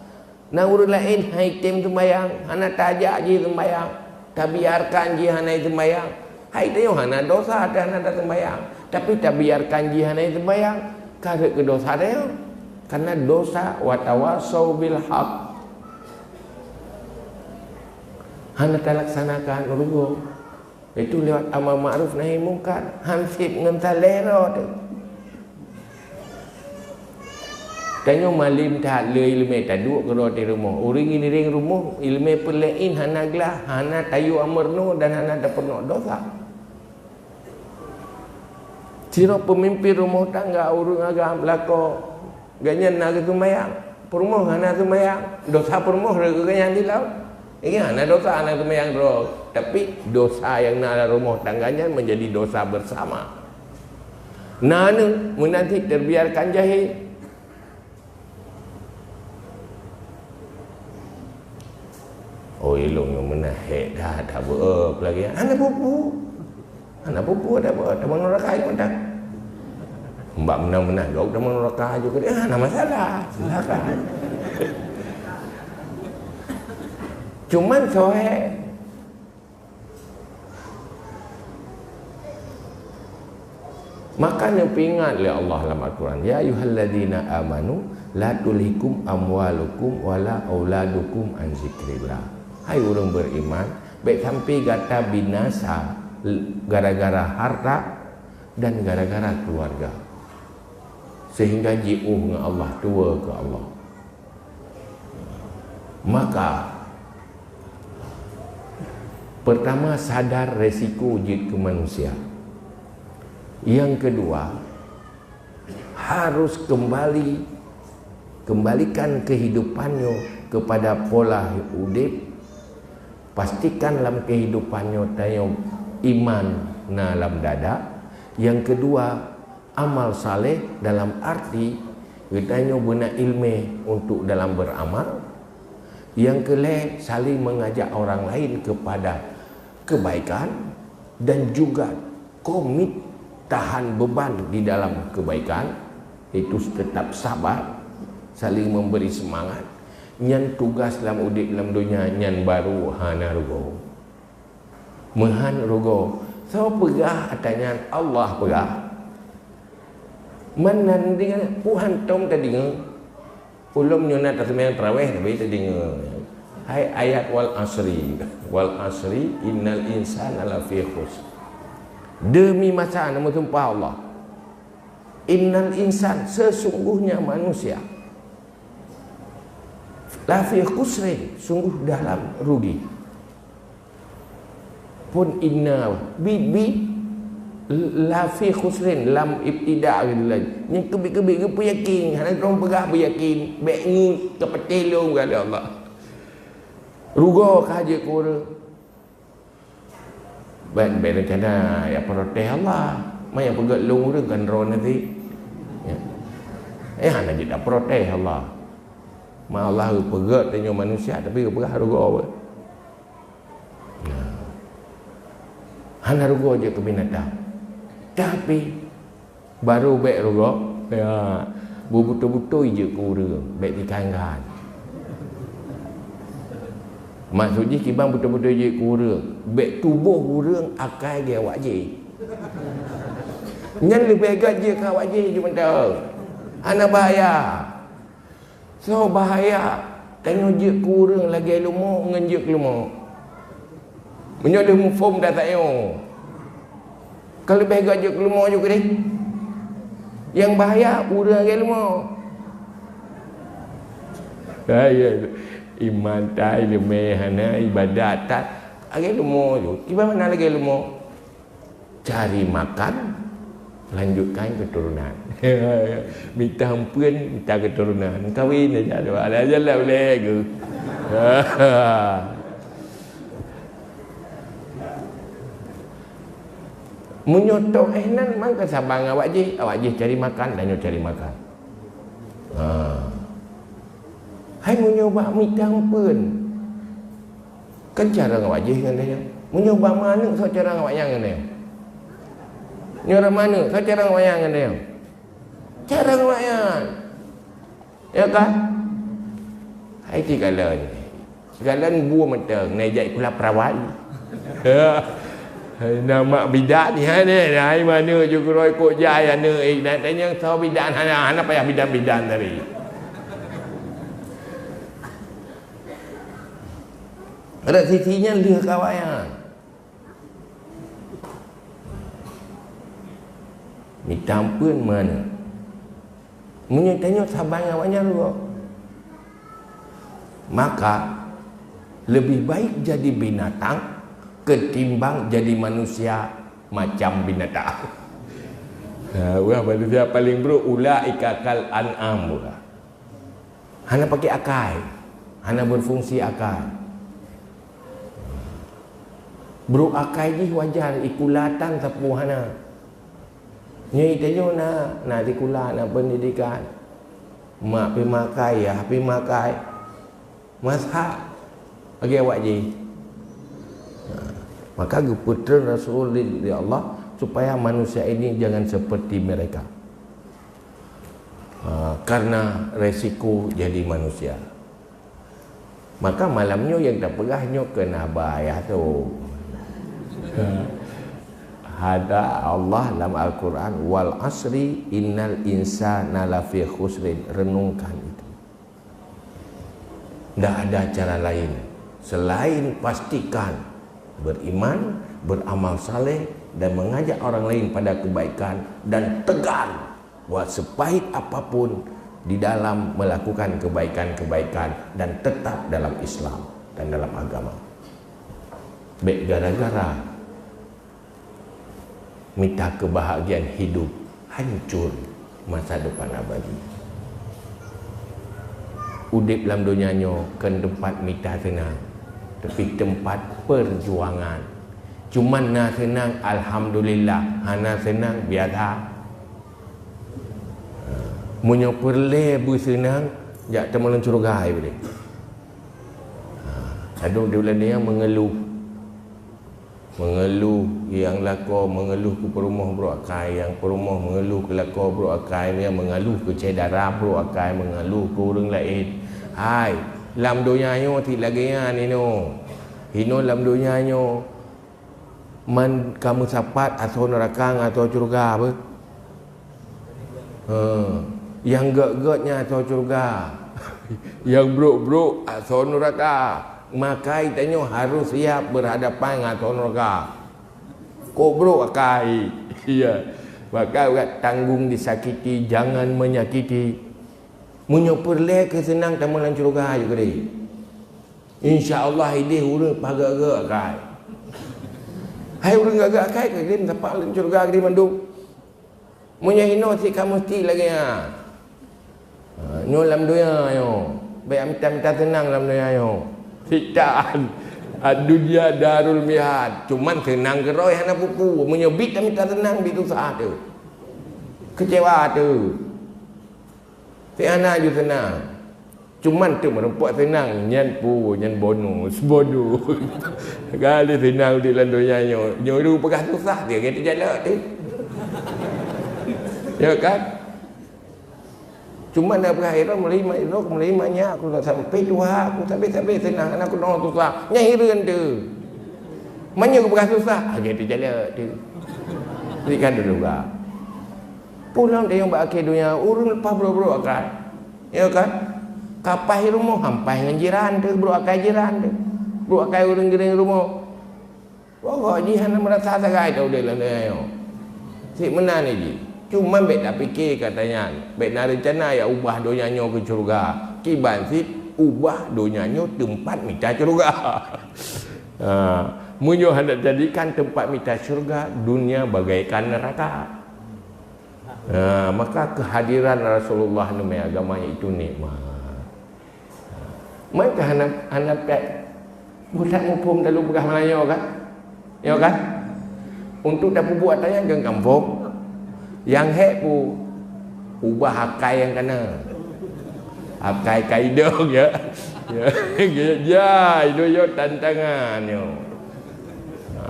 Na ureueng laén han tém seumayang, hana taajak jih seumayang, tabiarkan jih hana seumayang. Hai tanyoe hana dosa, hana taseumayang. Tapi tabiarkan jih hana seumayang, ka rhot keu dosa tanyoe. Karena dosa, "Wa tawasau bil haq." Hana talaksanakan rugoe. Itu lewat amar makruf nahi mungkar. Han sép ngon salèe droe teuh. Tanyoe malém that le ileumèe taduek keudroe di rumoh. Ureueng ngiring rumoh, ileumèe peulaén hana glah, hana tayue ameurunoe dan hana tapeurunoe dosa. Sidroe peumimpén rumoh tangga ureueng agam lakoe, gobnyan na geuseumayang, peurumoh hana seumayang, dosa peurumoh rhot keu gobnyan di laôt. Ingat, hana dosa hana seumayang droe, tapi dosa nyang na lam rumoh tangga nyan meunjadi dosa beusama. Na aneuk meunan cit teubiarkan jahé. Oh, ilôn nyoe meunan hék that, that beu, eh, peulagèe. Hana peue-peue. Hana peue-peue, that beu, tamong nuraka nyoe mantong. Bak meunan-meunan gob tamong nuraka aju keudéh, hana masalah. Silakan. Cuman soe Maka neupeuingat lé Allah lam Al-Quran, "Ya ayyuhalladzina amanu la tulhikum amwalukum wala auladukum an zikrillah." Hai ureueng beriman, bèk sampai gata binasa gara-gara harta dan gara-gara keluarga. sehingga jiôh ngon Allah, tuwoe keu Allah. Maka, pertama, sadar resiko jeuet keu manusia. Yang kedua, harus kembali, kembalikan kehidupan nyoe kepada pola udép. Pastikan lam kehidupan nyoe tanyoe iman na lam dada. Yang kedua, amal saleh, dalam arti geutanyoe beuna ileumèe untuk dalam beramal. Yang keulhèe, saling mengajak orang lain kepada kebaikan dan juga komit tahan beban di dalam kebaikan, itu tetap sabar, saling memberi semangat. Nyan tugas lam udép lam donya nyan baru hana rugoe. Meuhan rugoe. Soe peugah ata nyan? Allah peugah. Meunan deungon Tuhan tom tadeungoe. Ulôn nyoe na taseumayang tarawih tapi tadeungoe. Hai ayat wal asri, wal asri innal insana lafi khusr. Demi masa, nama sumpah Allah. Innal insan, sesungguhnya manusia, lafi khusrin, sungguh dalam rugi. Pun inna bi, bi lafi khusrin, lam ibtida gitu lah. Nyang keubiet-keubiet geupeuyakin, hana droe peugah peuyakin, bèk ngieng, teupeuteh lôn, kata Allah. Rugoe ka jeuet keu ureueng. Bèk, bèk rencana ya protes Allah. Ma nyang peugèt lôn ureueng kan droe nanti. Ya. Eh, hana jeuet protes Allah. Ma Allah peugèt tanyoe manusia tapi geupeugah rugoe. Nah. Hana rugoe jeuet keu binatang. Tapi baru bèk rugoe, ya, beubeutôi-beutôi jeuet keu ureueng, bèk dikangkan. Maksud jih kiban beutôi-beutôi jeuet keu ureueng, bèk tuboh ureueng akai lagèe awak jih. Nyan leubeh gèt jeuet keu awak jih, jeuet mantong. Hana bahaya. Soe bahaya, tanyoe jeuet keu ureueng lagèe leumo ngon jeuet keu leumo. Meunyoe lheueh muphom that tanyoe, ka leubeh gèt jeuet keu leumo jeuet keu deh. Nyang bahaya ureueng lagèe leumo. Hai, iman that leumeh, hana ibadat that lagèe leumo jeuet. Kiban makna lagèe leumo? Cari makan, lanjutkan keturunan. Mita ampeuen, mita keturunan. Kawin aja dua, ada aja lah boleh ke. Meunyoe toh eh nan, mangka saban awak jih, awak jih cari makan, tanyoe cari makan. Ha. Hai meunyoe bak mita ampeuen, kan carông awak jih ngon tanyoe. Meunyoe bak manok, soe carông awak nyan ngon tanyoe? Nyoe rot manok, soe carông awak nyan ngon tanyoe? Carông awak nyan. Ya kan? Hai sikalon. Sikalon bue mantong, na jak sikula perawai. Na mak bidan nyan, hai manok jeuet keudroe kok jai aneuk, eh, na tanyong soe bidan, hana, hana payah bidan-bidan tadi. Rot sisi nyan lheueh keu awak nyan. Mita ampeuen meunan. Meunyoe tanyoe saban ngon awak nyan lom, maka leubeh baik jadi binatang ketimbang jadi manusia macam binatang. Ha, ureueng manusia paleng brok, ulaika kal an'am, ureueng. Hana pakai akai, hana berfungsi akai. Brok akai jih wajar, sikula tan sapeue hana. Nyoe tanyoe na, na sikula, na pendidikan. Mak pih makai, yah pih makai. Mazhab lagèe awak jih. Maka geupeutreun Rasul lé, lé Allah supaya manusia ini jangan seperti mereka. Ha, karena resiko jadi manusia. Maka malam nyoe nyang tapeugah nyoe keu na bahaya tu. Hada Allah lam Al-Quran, "Wal asri innal insana lafi khusrin." Renungkan itu. Ndak ada cara lain selain pastikan beriman, beramal saleh, dan mengajak orang lain pada kebaikan, dan tegar Buat sepahit apapun di dalam melakukan kebaikan-kebaikan dan tetap dalam Islam dan dalam agama. Bèk gara-gara mita kebahagiaan hidup, hancur masa depan abadi. Udép lam donya nyoe kon teumpat mita seunang, tapi teumpat peujuangan. Cuman na seunang, alhamdulillah, hana seunang, biasa. Meunyoe peureulèe beuseunang, jak teumeuleuen syeuruga, hai boleh. Ha, ladôm di buleuen nyoe mengeluh. Mengeluh nyang lakoe, mengeluh keu peurumoh brôk akai, nyang peurumoh mengeluh keu lakoe brôk akai, nyang mengeluh keu syedara brôk akai, mengeluh keu ureueng laén. Hai, lam donya nyoe cit lagèe nyan inoe. Inoe lam donya nyoe, man ka meusapat asoe neuraka ngon asoe syeuruga beuh. Ha, nyang gèt-gèt nyan asoe syeuruga. Nyang brôk-brôk asoe neuraka. Maka geutanyoe harôh siap beuhadapan ngon asoe neuraka. Kok brôk akai. Iya. Maka urat tanggung disakiti, jangan menyakiti. Meunyoe peureulèe keu seunang tamong lam syeuruga, ayo keudéh. Insya Allah idéh ureueng pagèt-gèt akai. Hai ureueng gèt-gèt akai, keudéh meusapat lam syeuruga keudéh mandum. Meunyoe inoe cit ka meusti lagèe nyan. Ha, nyoe lam donya nyoe. Bèk mita-mita seunang lam donya nyoe. Cit tan. Ad-dunya darul mihad. Cuman seunang keudroe hana peue-peue. Meunyoe bit tamita seunang, bit susah teuh. Keucewa teuh. Cit hana ju seunang. Cuman teuk meurumpok seunang, nyan peue, nyan bonus, bonus. Kali seunang di lam donya nyoe, nyoe ureueng peugah susah, dia kata jalan tu. Ya kan? Cuman dah peugah, "Iro, mulai ma-, iro, mulai manya aku tak sampai tuha aku, sampai-sampai seunang, anak aku nong susah." Nyan hireuen tu. Manya aku peugah susah, ah, dia kata jalan tu. Berikan dulu, Kak. Pulang deh nyang bak akhé donya, ureueng leupah brôk-brôk akai. Ya kan? Kapai rumoh hampai ngon jiran teuh, brôk akai jiran teuh. Brôk akai ureueng giréng rumoh. Pokok jih hana meurasa sagai teuh udép lam donya nyoe. Cit meunan jih. Cuma bèk tapike kata nyan. Bèk na reuncana ya ubah donya nyoe keu syeuruga. Kiban cit ubah donya nyoe teumpat mita syeuruga. Ha, meunyoe hana jadikan teumpat mita syeuruga, dunia bagaikan neuraka. Ha, maka keuhadiran Rasulullah neumè agama itu nikmat. Maka hana, hana pèt. Budak muphom lalu peugah Meulayu kan? Ya kan? Untuk tapeubuet ata nyan keu gampông. Nyang hék pu ubah akai nyang kana. Akai kaidong ya. Ya, ya, ya, itu yo tantangan yo. Ha.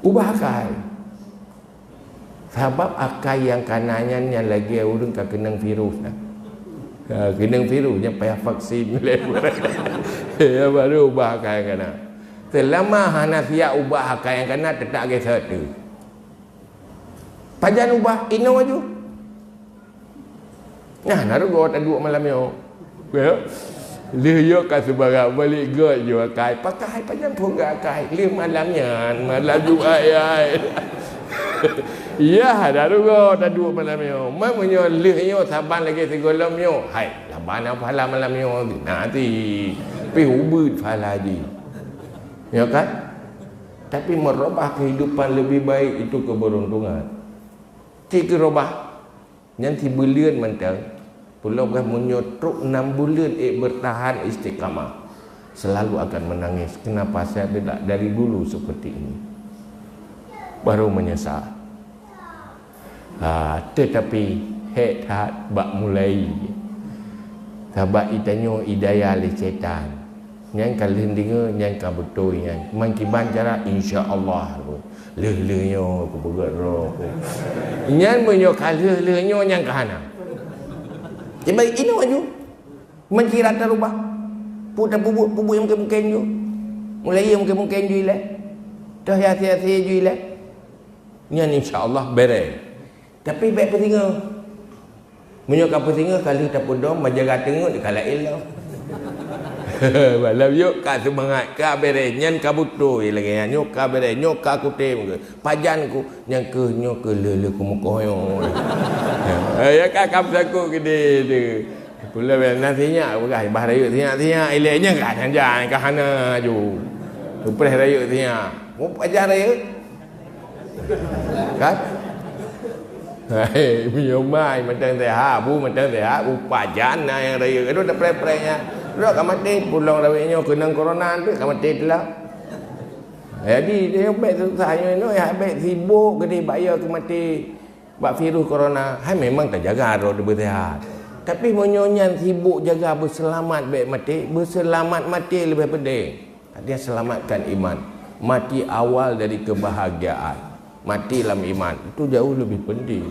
Ubah akai. Sabab akai nyang kana nyan, nyan lagèe ureueng ka keunong virus nah. Ha, keunong virus nyan payah vaksin. Ya, baru ubah akai nyang kana. Seulama hana siap ubah akai nyang kana, teutap geuset tu. Pajan ubah, inoe aju. Nah, na rugoe taduek malam nyoe. Ya. Lheueh nyoe ka seubarang, balik gèt ju akai. Pakai pajan phon gèt akai. Lheueh malam nyan, malam Jumat nyan. Ya, na rugoe taduek malam nyoe. Man meunyoe lheueh nyoe saban lagèe sigohlom nyoe. Hai, saban pahala malam nyoe. Nanti. Pih ubit pahala jih. Ya kan? Tapi merubah kehidupan lebih baik itu keberuntungan. Cit keurubah. Nyan sibuleuen mantong, peulom gah meunyoe trok nam buleuen ék beurtahan istiqamah, selalu akan menangis, kenapa saya tidak dari dulu seperti ini? Baru menyesal. Ha, tetapi hék that bak mulai. Sabab itanyoe idaya lé setan. Nyan ka lheueh deungoe, nyan ka beutôi nyan. Man kiban cara, insya Allah. Lheueh-lheueh nyoe kupeugèt droe ku. Nyan meunyoe ka lheueh-lheueh nyoe nyang ka hana. Kiban inoe aju. Meucira tarubah. Pu tapeubuet, peubuet nyang mungken-mungken ju. Mulai nyang mungken-mungken ju ilèe. Toh nyang asie-asie ju ilèe. Nyan insya Allah bèrèh. Tapi bèk peusingoh. Meunyoe ka peusingoh, ka lheueh tapeudong, bak jaga teungeut, ka laén lom. Malam nyoe ka seumangat, ka beureh, nyan ka beutôi lagée nyan, nyoe ka beureh, nyoe ka kutem keu. Pajan ku, nyang keuh nyoe keuh le-le kumeukoh nyoe. Ya ka, ka beusakot keudeh tu. Pula bela na sinyak peugah, bah rayeuk sinyak-sinyak ilée nyan ka nyan jan ka hana aju. Tupreh rayeuk sinyak. Mu pajan rayeuk? Kan? Hai, meunyoe mai mantong sehat, bu mantong sehat, bu pajan na nyang rayeuk. Aduh, dak preh-preh nyan. Dak ka maté, pulong rayeuk nyoe keunong corona tu ka maté teula. Jadi, dia bèk susah nyoe, nyoe ya bèk sibuk geude bak ya keu maté bak virus corona. Hai memang tajaga droe beusehat. Tapi meunyoe nyan sibuk jaga beuseulamat bèk maté, beuseulamat maté leubeh peudeh. Artinya selamatkan iman. Mati awal dari kebahagiaan. Mati lam iman. Itu jauh lebih penting.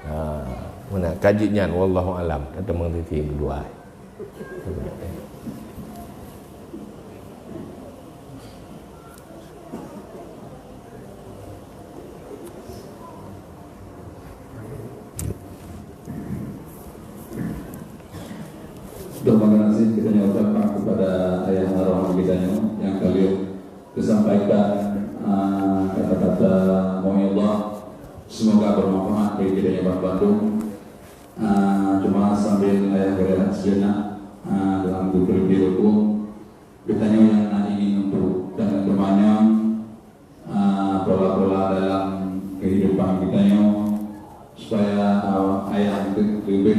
Ha, mana kaji nyan, wallahu alam. Kata Mang Titi berdua. Terima kasih kita ucapkan kepada ayah almarhum kita yang kali tersampaikan, ah, kata-kata mau'izah. Semoga bermanfaat bagi kita yang bandum. Ah, cuma sambil ayah berehat sejenak, ah, dalam beberapa hukum, kita yang ingin untuk dan temannya, ah, pola-pola dalam kehidupan kita nyoe, supaya, ah, ayah leubeh, leubeh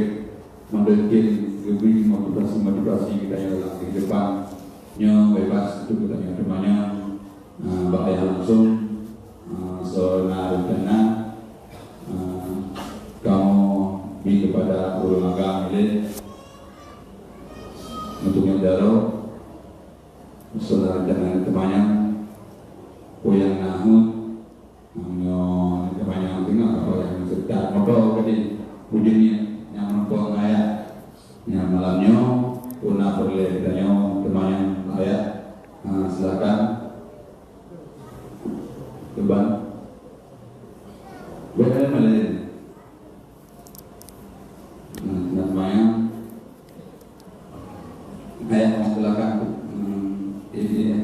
memberikan, lebih motivasi-motivasi kita nyoe dalam kehidupan nyoe bebas untuk kita nyoe temannya, ah, bak ayah langsung, ah, so na rencana, ah, kamoe bi kepada ureueng agam ilée untuk nyang jaroe. Saudara jangan kebanyakan goyang nahut. Nyoe kebanyakan tengok apa yang sedang moto tadi. Ujian ni yang menumpang ayat. Yang malam nyoe, puna perlu kita nyoe kebanyakan ayat. Ha, silakan. Teban. Buat malam ni. Nah, nak semayang. Ayah mau silakan. Hmm, ini ya.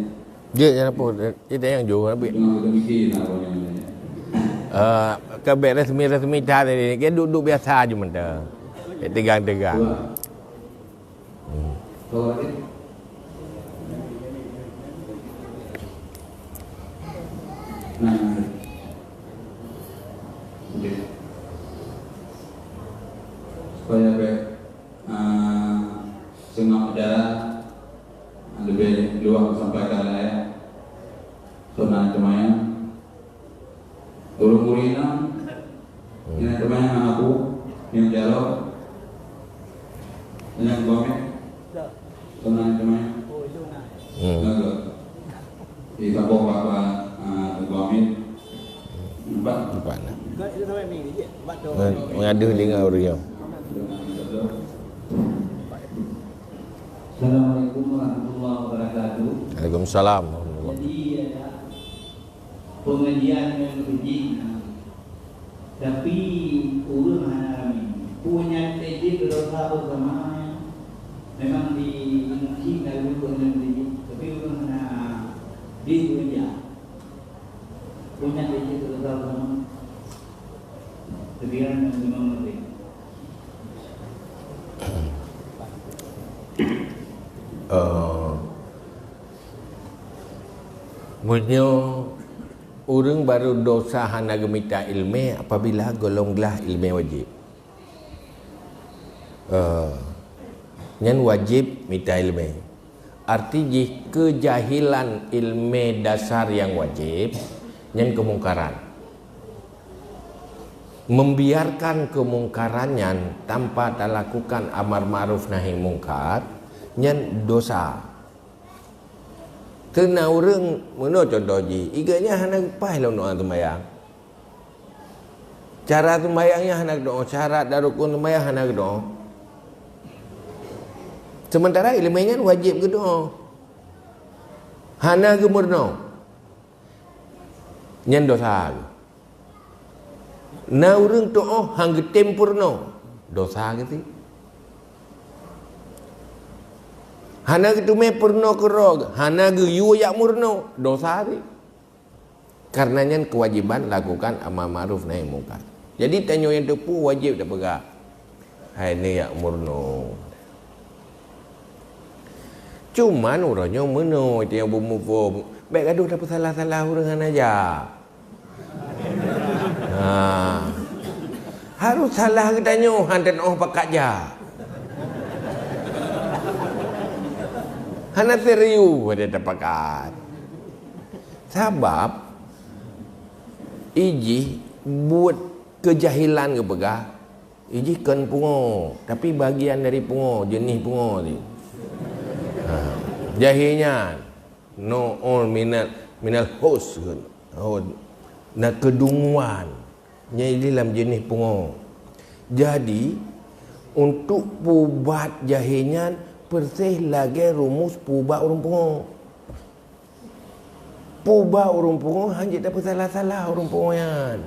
Dia yang apa? Dia yang jauh, Nabi. Cuma kita mikir lah, apa yang lain. Eh, ka bèk resmi-resmi that tadi. Dia duduk biasa aja mentang. Dia tegang-tegang. Dua. Hmm. Kalau lagi? Nah, nah. Okey. Supaya bèk, ah, seungap acara, ah, leubeh luwah sampaikan lé ayah. Sunat teumanyong. Ureueng-ureueng inong, hmm, nyang teumanyong aneuk aku, nyang jaroe, nyang gomeh. Sunat teumanyong. Hmm. Lagu. Di saboh bak, bak, ah, gomeh. Empat. Empat nah. Meng-, mengaduh dengan ureueng. Assalamualaikum warahmatullahi wabarakatuh. Waalaikumsalam warahmatullahi wabarakatuh. Jadi, ya, pengajian yang berhenti, tapi ureueng hana ramé. Punya tejik dosa bersama memang di masjid lalu pun di, tapi ureueng hana di gereja. Punya tejik dosa bersama. Kemudian memang lebih. Eh, meunyoe ureueng barô dosa hana geumita ileumèe apabila gohlom glah ileumèe wajéb. Eh, nyan wajéb mita ileumèe. Arti jih keujahilan ileumèe dasar nyang wajéb, nyan keumungkaran. Membiarkan keumungkaran nyan tanpa talakukan amar ma'ruf nahi mungkar, nyan dosa. Teuna ureueng, meunoe cuntoh jih, igeuh nyan hana geupaih lom doa seumayang. Cara seumayang nyan hana geudoa, syarat dan rukun seumayang hana geudoa. Sementara ileumèe nyan wajéb geudoa. Hana geumeurunoe. Nyan dosa geuh. Na ureueng tuoh han geutem peurunoe, dosa geuh cit. Hana geuteumé peurunoe keudroe, hana geuyue jak meurunoe, dosa teuh. Karena nyan keuwajéban lakukan amar ma'ruf nahi mungkar. Jadi tanyoe nyang teupeue wajéb tapeugah, "Hai neujak meurunoe." Cuman uroe nyoe meunoe nyang beumuphom, bék gadoh tapeusalah-salah ureuëng hana jak. Ha. Harôh salah geutanyoe han teunoh pakat jak. Hana serius pada tapakat. Sabab ijih buet keujahilan geupeugah, ijih kon pungo, tapi bagian dari pungo, jeuneh pungo teuh. Ha. Jahé nyan, no all minal, minal hus, oh, na keudunguan. Nyan di lam jeuneh pungo. Jadi, untuk peuubat jahé nyan persis lagée rumus peuubat ureuëng pungo. Peuubat ureuëng pungo hana jeuet tapeusalah-salah ureuëng pungo nyan.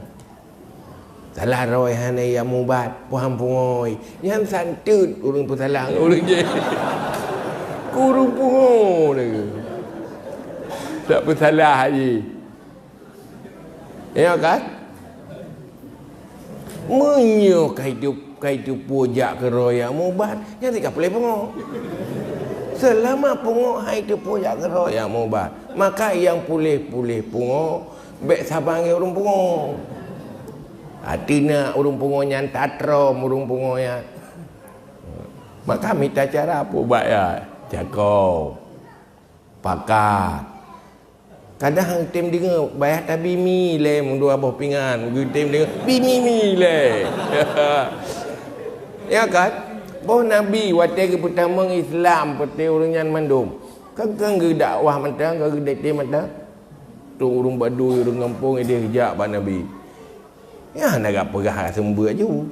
Salah droe hana jak mubat, paham pungo. Nyan santet ureuëng peusalah ngon ureuëng jih. Keu ureuëng pungo lagée. Tak peusalah jih. Ya kan? Meunyoe ka itu, ka itu peue jak keudroe jak mubat, nyan ka puléh pungo. Seulama pungo hai itu peue jak keudroe jak mubat, maka nyang puléh-puléh pungo bék saban ngon ureuëng pungo. Atina ureuëng pungo nyan tatrom ureuëng pungo nyan. Maka mita cara peuubat ya, jago, pakat. Kadang tem deungoe, bayah tabi mi lé meudua boh pingan, geutem deungoe, bi mi mi lé. Ya kan? Boh Nabi watée geupeutamong Islam peuté ureuëng nyan mandum. Kan, kan geudakwah mantong, kan geudete mantong. Tu ureuëng badui, ureuëng gampông ideh jak bak Nabi. Ya, hana gak peugah seumeubeuet ju.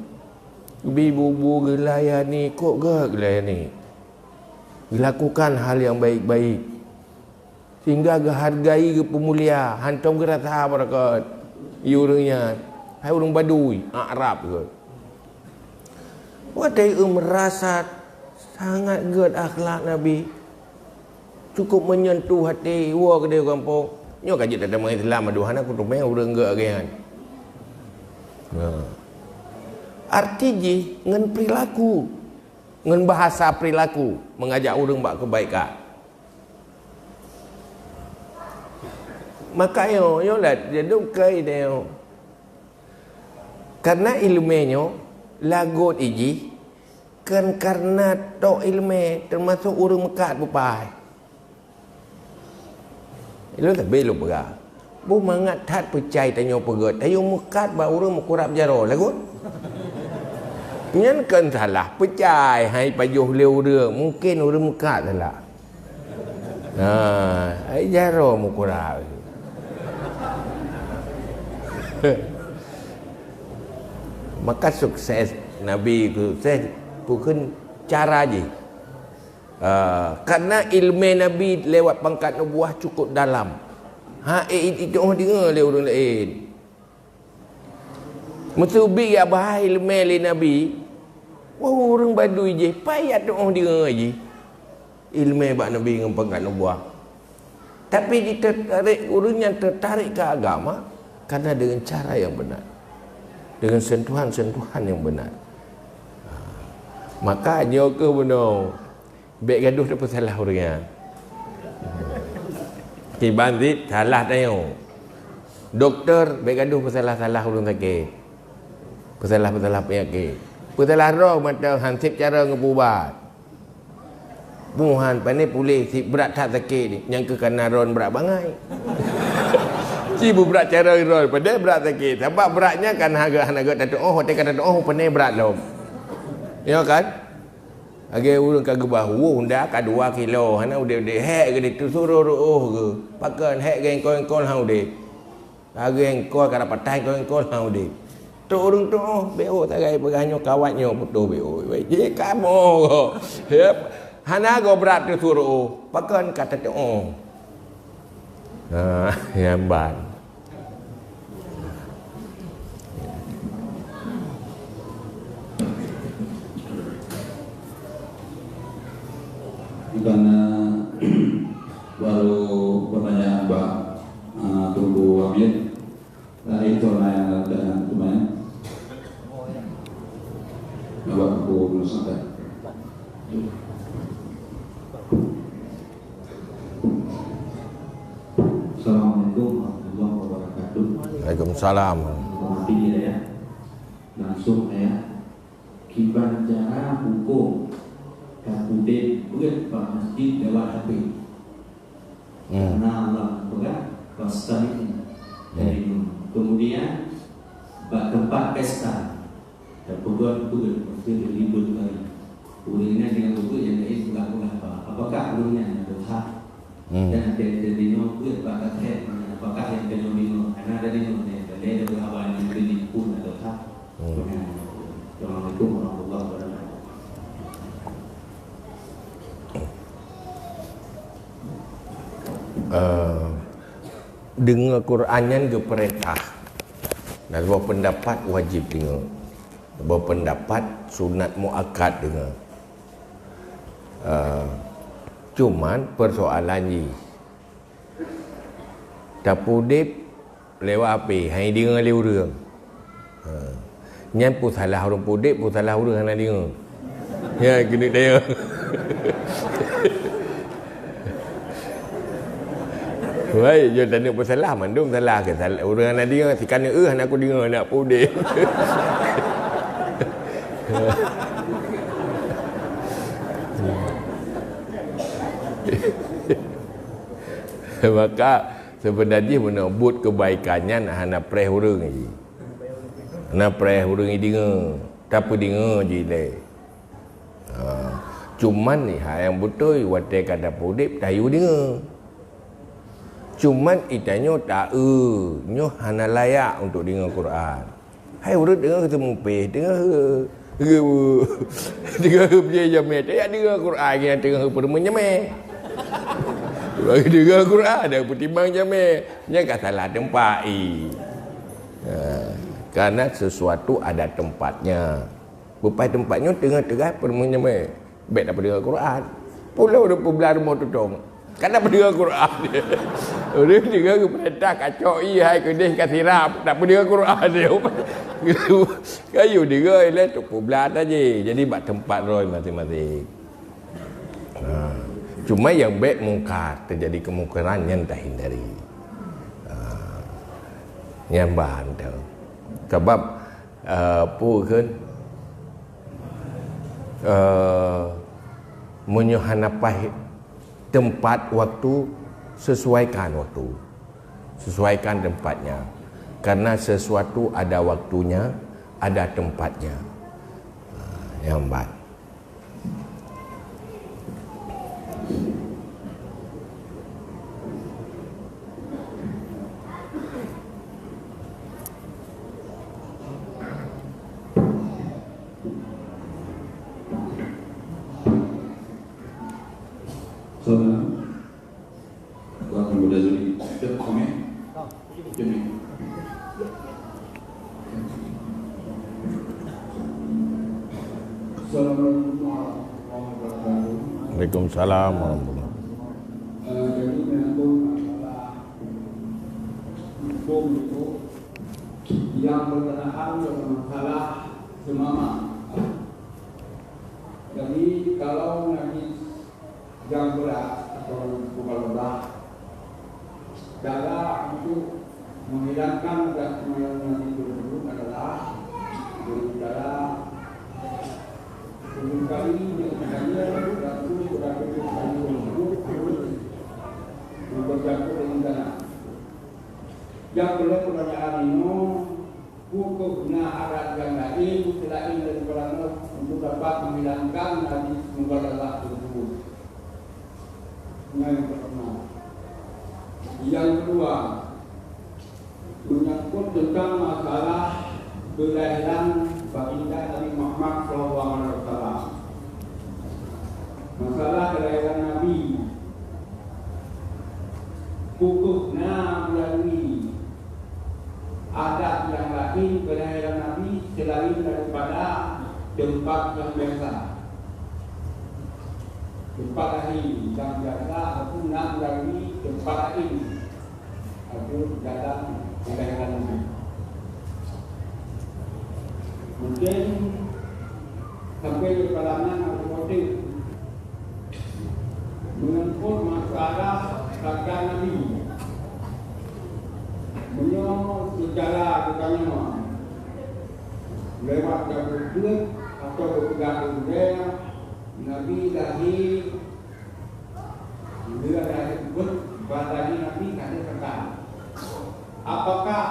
Bi bu-bu geulayani, kok gak geulayani. Gelakukan hal yang baik-baik. Sehingga geuhargai, geupeumulia, hántom geurasa beureukat. Yue ureuëng nyan, hai ureuëng badui, Arab geuh. Watée eu meurasa sangat gét akhlak Nabi, cukup menyentuh hati, woe keudeh gampông. Nyoe ka jeuet tatamong Islam, aduh, hana kuteumé ureuëng gét lagée nyan. Nah. Arti jih ngon perilaku, ngon bahasa perilaku, mengajak ureuëng bak keubaikan. Maka nyoe, nyoe lah jaduk keu idéh nyoe. Karena iéleumé nyoe lagot ijih, kon karena tok iéleumé, teumasok ureuëng meukat beupai. Ilôn sabe lôn peugah, boh mangat that peucai tanyoe peugét, tanyoe meukat bak ureuëng meukurab jaroe lagot. Nyan kon salah peucai, hai pajoh lé ureuëng, mungken ureuëng meukat salah. Ha, ai jaroe meukurab. Maka sukses Nabi, sukses bukon cara jih. Ah, karena iéleumé Nabi lewat pangkat nubuah cukup dalam. Ha, eh, itu oh dengar lé ureuëng lain. Meuseubi ya bahai iéleumé lé Nabi, wah, ureuëng badui jih, payah tuoh deungoe jih iéleumé bak Nabi ngon pangkat nubuah. Tapi jitertarik, ureuëng nyang tertarik ke agama karena dengan cara yang benar, dengan sentuhan-sentuhan yang benar. Maka nyoe keuh bunoe. Bék gadoh tapeusalah ureuëng nyan. Kiban cit salah tanyoe. Dokto bék gadoh peusalah-salah ureuëng sakét. Peusalah-peusalah peunyakét. Peusalah droe mantong han sép cara geupeuubat. Muhan pane puléh sép brat that sakét, nyang keu kana droe brat bangai. Ci beubrat cara droe pane brat sakét. Sabab brat nyan kan hana gét tatuoh, watée ka tatuoh pane brat lom. Ya kan? Lagée ureuëng ka geubah woe honda ka dua kilo, hana udeb-udeb, hék geuh teusuroh reuôh geuh. Pakon hék geuh engkol-engkol hana udeb. Lagée engkol ka dapatah engkol-engkol hana udeb. Trok ureuëng tuoh, B O sagai peugah nyoe kawat nyoe putôh B O. Jih kamoe. Hana goe brat teusuroh, pakon ka tatuoh. Ha, nyan ban. Bukan, eh, baru pertanyaan Pak, eh, Tunggu Amir. Nah, itu pertanyaan dengan teman. Bapak Tunggu belum sampai. Assalamualaikum warahmatullahi wabarakatuh. Waalaikumsalam. Hormati ya, ya. Langsung ya. Kiban cara huköm tapudeb beuet bak masjid lewat H P. Hmm. Karena Allah peugah, "Fastami'u." Hmm. Jadi, kemudian, bak teumpat pesta, tapeugöt beuet, maksud ribut kali. Ureueng nyan dengan beuet nyang laén peugah-peugah, apakah ureueng nyan nyang dosa? Hmm. Dan dari, dari nyoe pun bak katrek, apakah yang kena bingung? Karena dari nyoe, dari, dari beberapa yang kena pun atau tak. Hmm. Assalamualaikum warahmatullahi wabarakatuh. Eh, deungoe Quran nyan geupeurintah. Dan boh pendapat wajib deungoe. Boh pendapat sunat muakkad deungoe. Eh, cuman persoalan jih, tapudeb lewat H P, hai deungoe lé ureueng. Ha. Nyan peusalah ureueng pudeb, peusalah ureueng hana deungoe. Ya, keuneuk tanya. Wai, jeuet taneuk peusalah, mandum salah ke? Salah, ureueng hana deungoe, si kaneuk, "Eh, hana kudeungoe, nak pudeb." Maka, Seubeuna jih meunoe buet keubaikan nyan hana preh ureueng jih. Hana preh ureueng jih deungoe, tapeudeungoe jih lé. Ha, cuman nyan hai nyang beutôi watée ka tapeuudeb tayue deungoe. Cuman geutanyoe taeu nyoe hana layak untuk deungoe Quran. Hai ureueng deungoe teumupéh, deungoe, deungoe, deungoe peujeuet jamé, tajak deungoe Quran nyang teungoh peurumoh jamé. Bagi deungoe Quran dan peutimang jamé, nyan ka salah teumpat, ih. Ha, karena sesuatu ada tempatnya. Bupai teumpat nyoe teungoh teuga peurumoh jamé. Bék tapeudeungoe Quran. Pulo ureueng peublah rumoh tutong. Kan tapeudeungoe Quran. Ureueng deungoe geupeurintah kacok ie hai keudeh ka sirab, tapeudeungoe Quran. Kayue deungoe ilée tu peublah tajih. Jadi bak teumpat droe maséng-maséng. Ha. Cuma nyang bék mungkar, teujadi keumungkaran nyan tahindari. Ha. Nyan ban teuh. Sabab Eh, peue kheun? Eh, meunyoe hana paih teumpat, waktu, sesuaikan waktu. Sesuaikan tempatnya. Karena sesuatu ada waktunya, ada tempatnya. Ah, nyan ban. Saudara, Tuan Muda Zuri, cek kami. Cek. Assalamualaikum warahmatullahi wabarakatuh. Waalaikumsalam warahmatullahi wabarakatuh. Eh, jadi menyambung masalah hukum itu yang berkenaan dengan masalah seumamak. Jadi kalau najis nyang brat atau mughalladhah. Cara untuk menghilangkan zat nyang najis tersebut adalah dengan cara tujuh kali, dengan cara seratus atau tujuh kali tersebut, untuk bercampur dengan tanah. Nyang perlu pertanyaan inoe, Peue kheueh na adat nyang laén seulaén daripada nyoe untuk dapat menghilangkan najis mughalladhah tersebut? Nyan nyang pertama. Yang kedua, menyangkut tentang masalah kelahiran baginda Nabi Muhammad sallallahu alaihi wasallam. Masalah kelahiran Nabi, peue kheueh na meulalu adat nyang laén kelahiran Nabi seulaén daripada teumpat nyang biasa. Teumpat laén dan biasa aku nak melalui teumpat laén. Aku jalan dengan Nabi. Mungkin sampai di kalangan aku kotik menyangkut masalah sabda Nabi. Meunyoe secara geutanyoe lewat jalur jeuet atau geupeugah ulée Nabi lahé, dia lahé buet, badan Nabi lahé kata. Apakah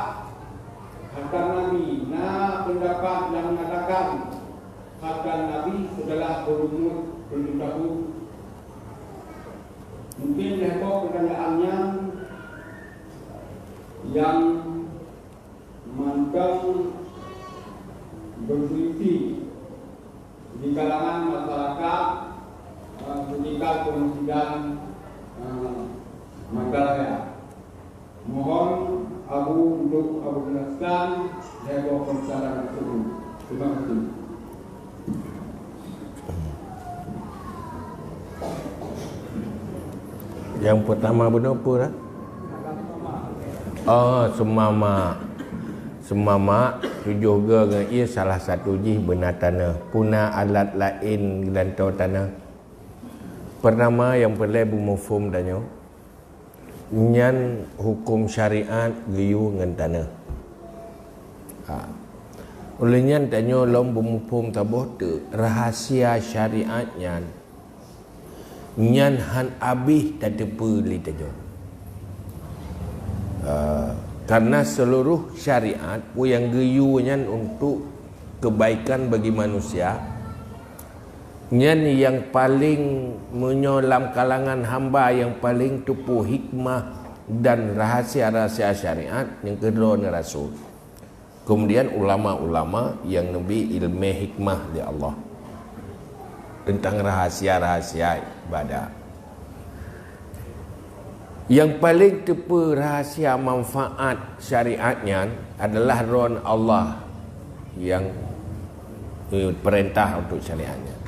kata Nabi na pendapat yang mengatakan kata Nabi setelah berumur tujuh tahun? Mungkin lewat pertanyaan yang yang mantong berselisih di kalangan masyarakat, eh, sekitar pemesidan, eh, Mataraya. Mohon Abu untuk Abu jelaskan level persyaratan tersebut. Terima kasih. Yang pertama bunoe peue lah? Oh, seumamak. Seumamak tujoh goe ngon ie salah satu jih beuna tanoh. Peue na alat laén geulantoe tanoh? Pertama nyang peureulée beumuphom tanyoe, nyan huköm syariat geuyue ngon tanoh. Ha. Uleh nyan tanyoe lom beumuphom saboh teuk rahsia syariat nyan nyan hán abéh tateupeue lé tanyoe. Ah, karena seluruh syariat peue nyang geuyue nyan untuk kebaikan bagi manusia, nyan nyang paleng, meunyoe lam kalangan hamba nyang paleng teupeue hikmah dan rahsia-rahsia syariat nyang keudroe rasul. Kemudian ulama-ulama nyang neubri ileumé hikmah lé Allah teuntang rahsia-rahsia ibadat. Nyang paleng teupeue rahsia manfaat syariat nyan adalah Droen Allah nyang, eh, peurintah untuk syariat nyan.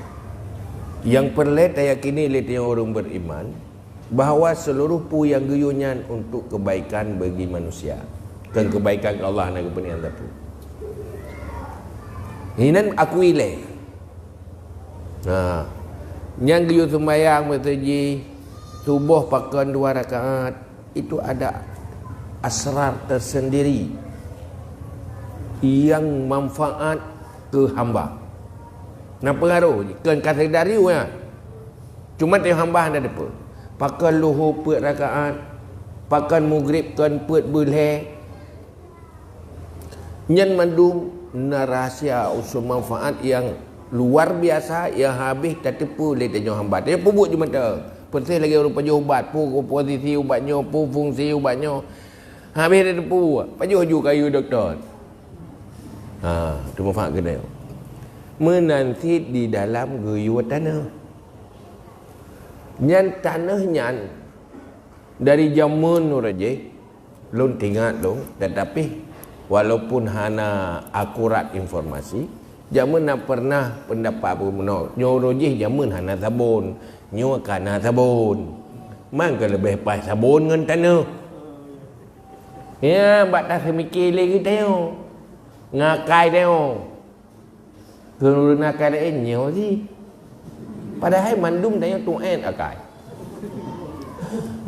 Nyang peureulée tayakini lé tieb ureuëng beriman, bahwa seluruh peue nyang geuyue nyan untuk kebaikan bagi manusia, kon kebaikan keu Allah na geupeuniang sapeue. Hinan akui lé. Ha. Nyang geuyue seumbahyang meuseujid suboh pakon dua rakaat, itu ada asrar tersendiri yang manfaat keu hamba. Na pengaruh kon ka seudari ya. Cuma teuh hamba hana teupeue. Pakon luhô peuet rakaat, pakon mugrib kon peuet beulhée. Nyan mandum na rahsia usul manfaat nyang luar biasa nyang habéh tateupeue lé tanyoe hamba. Tanyoe peubuet jeuet mantong. Persis lagée ureuëng pajoh ubat, peue komposisi ubat nyoe, peue fungsi ubat nyoe. Habéh tateupeue, pajoh ju kayue dokto. Ha, teuma faham keunoe. Meunan cit di dalam geuyue tanoh. Nyan tanoh nyan dari jameun uroe jih, lôn teuingat lôn, tetapi walaupun hana akurat informasi, jameun na pernah pendapat bunoe, nyoe uroe jih jameun hana sabon, nyoe ka na sabon. Man ka leubeh paih sabon ngon tanoh. Ya, bak taseumiké lé geutanyoe. Ngakai tanyoe. Keureuna keuadaan nyoe jih. Padahai mandum tanyoe tuet akai.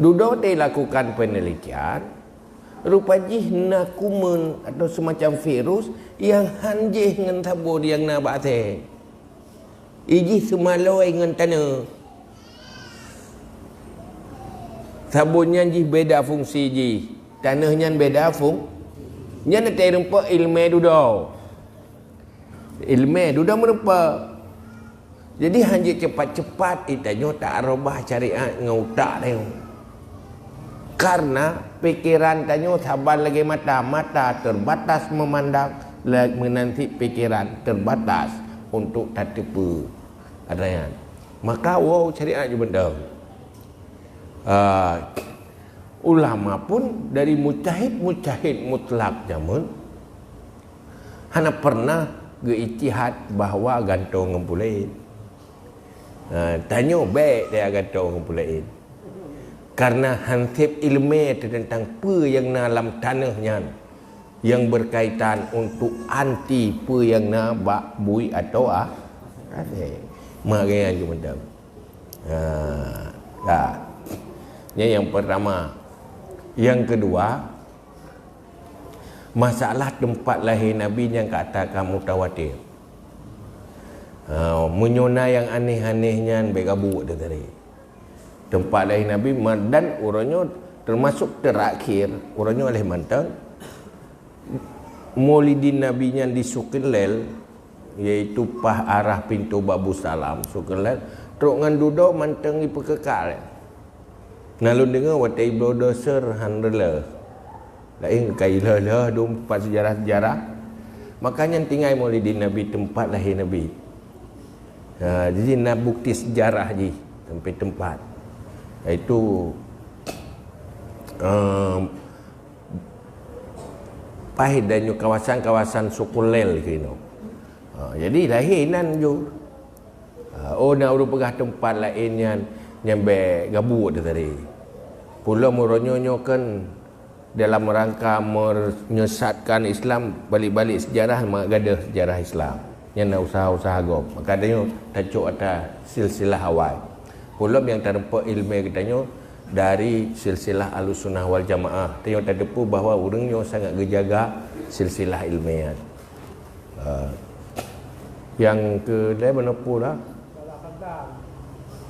Dudoe teuh lakukan penelitian, rupa jih na kuman atau semacam virus nyang hán jih ngon sabon nyang na bak asèe. Ijih seumaloi ngon tanoh. Sabon nyan jih beda fungsi jih. Tanoh nyan beda fung-, nyan teurimpa ileumé dudoe. Ileumé dudoe meureumpok. Jadi hana jeuet cepat-cepat geutanyoe taarobah syariat ngon utak tanyoe. Karena pikiran tanyoe saban lagée mata, mata terbatas memandang, la-, meunan cit pikiran terbatas untuk tateupeue. Ada nyan. Maka woe syariat jih beutôi. Ah, ulama pun dari mujtahid-mujtahid mutlak jameun hana pernah geuijtihad bahwa gantoe ngon puléh. Ha, tanyoe bèk teuka gato ngon peue laén. Karena hanseb ileumèe teuntang peue nyang na lam tanoh nyan, nyang berkaitan untuk anti peue nyang na bak bui atau a-, asèe. Mak gaya je mantap. Ha, ya. Nyan nyang pertama. Nyang keudua, masalah teumpat lahé Nabi nyang ka ata ka mutawatir. Ha, meunyoe na nyang aneh-aneh nyan bèk gabuek teuh tadi. Teumpat lahé Nabi ma-, dan uroe nyoe teumasok teurakhir, uroe nyoe lhèe mantong, Maulidin Nabi nyan di Suqul Lail, yaitu paih arah pintoe Babus Salam, Suqul Lail, trok ngon dudoe mantong jipeukeukal. Na lôn deungoe watèe bloe doser han reuloh. Laén ka ilheuh-lheuh dum pat seujarah-seujarah. Maka nyan tinggai Maulidin Nabi teumpat lahé Nabi. Ha, jadi na bukti seujarah jih sampoe teumpat. Yaitu, em, paih dan nyoe kawasan-kawasan Suqul Lail keunoe. Ha, jadi lahé nan ju. Ha, oh, na ureueng peugah teumpat laén nyan, nyan bèk gabuek teuh tadi. Peulom uroe nyoe nyoe kan dalam rangka menyesatkan Islam, balik-balik sejarah, meugadôh sejarah Islam. Nyan na usaha-usaha gob. Maka tanyoe tacok ata silsilah awai. Peulom nyang tareumpok ileumèe geutanyoe dari silsilah Ahlussunnah wal Jamaah. Tanyoe tateupeue bahwa ureueng nyoe sangat geujaga silsilah ileumèe nyan. Ha. Nyang keulhèe meunoe peue lah?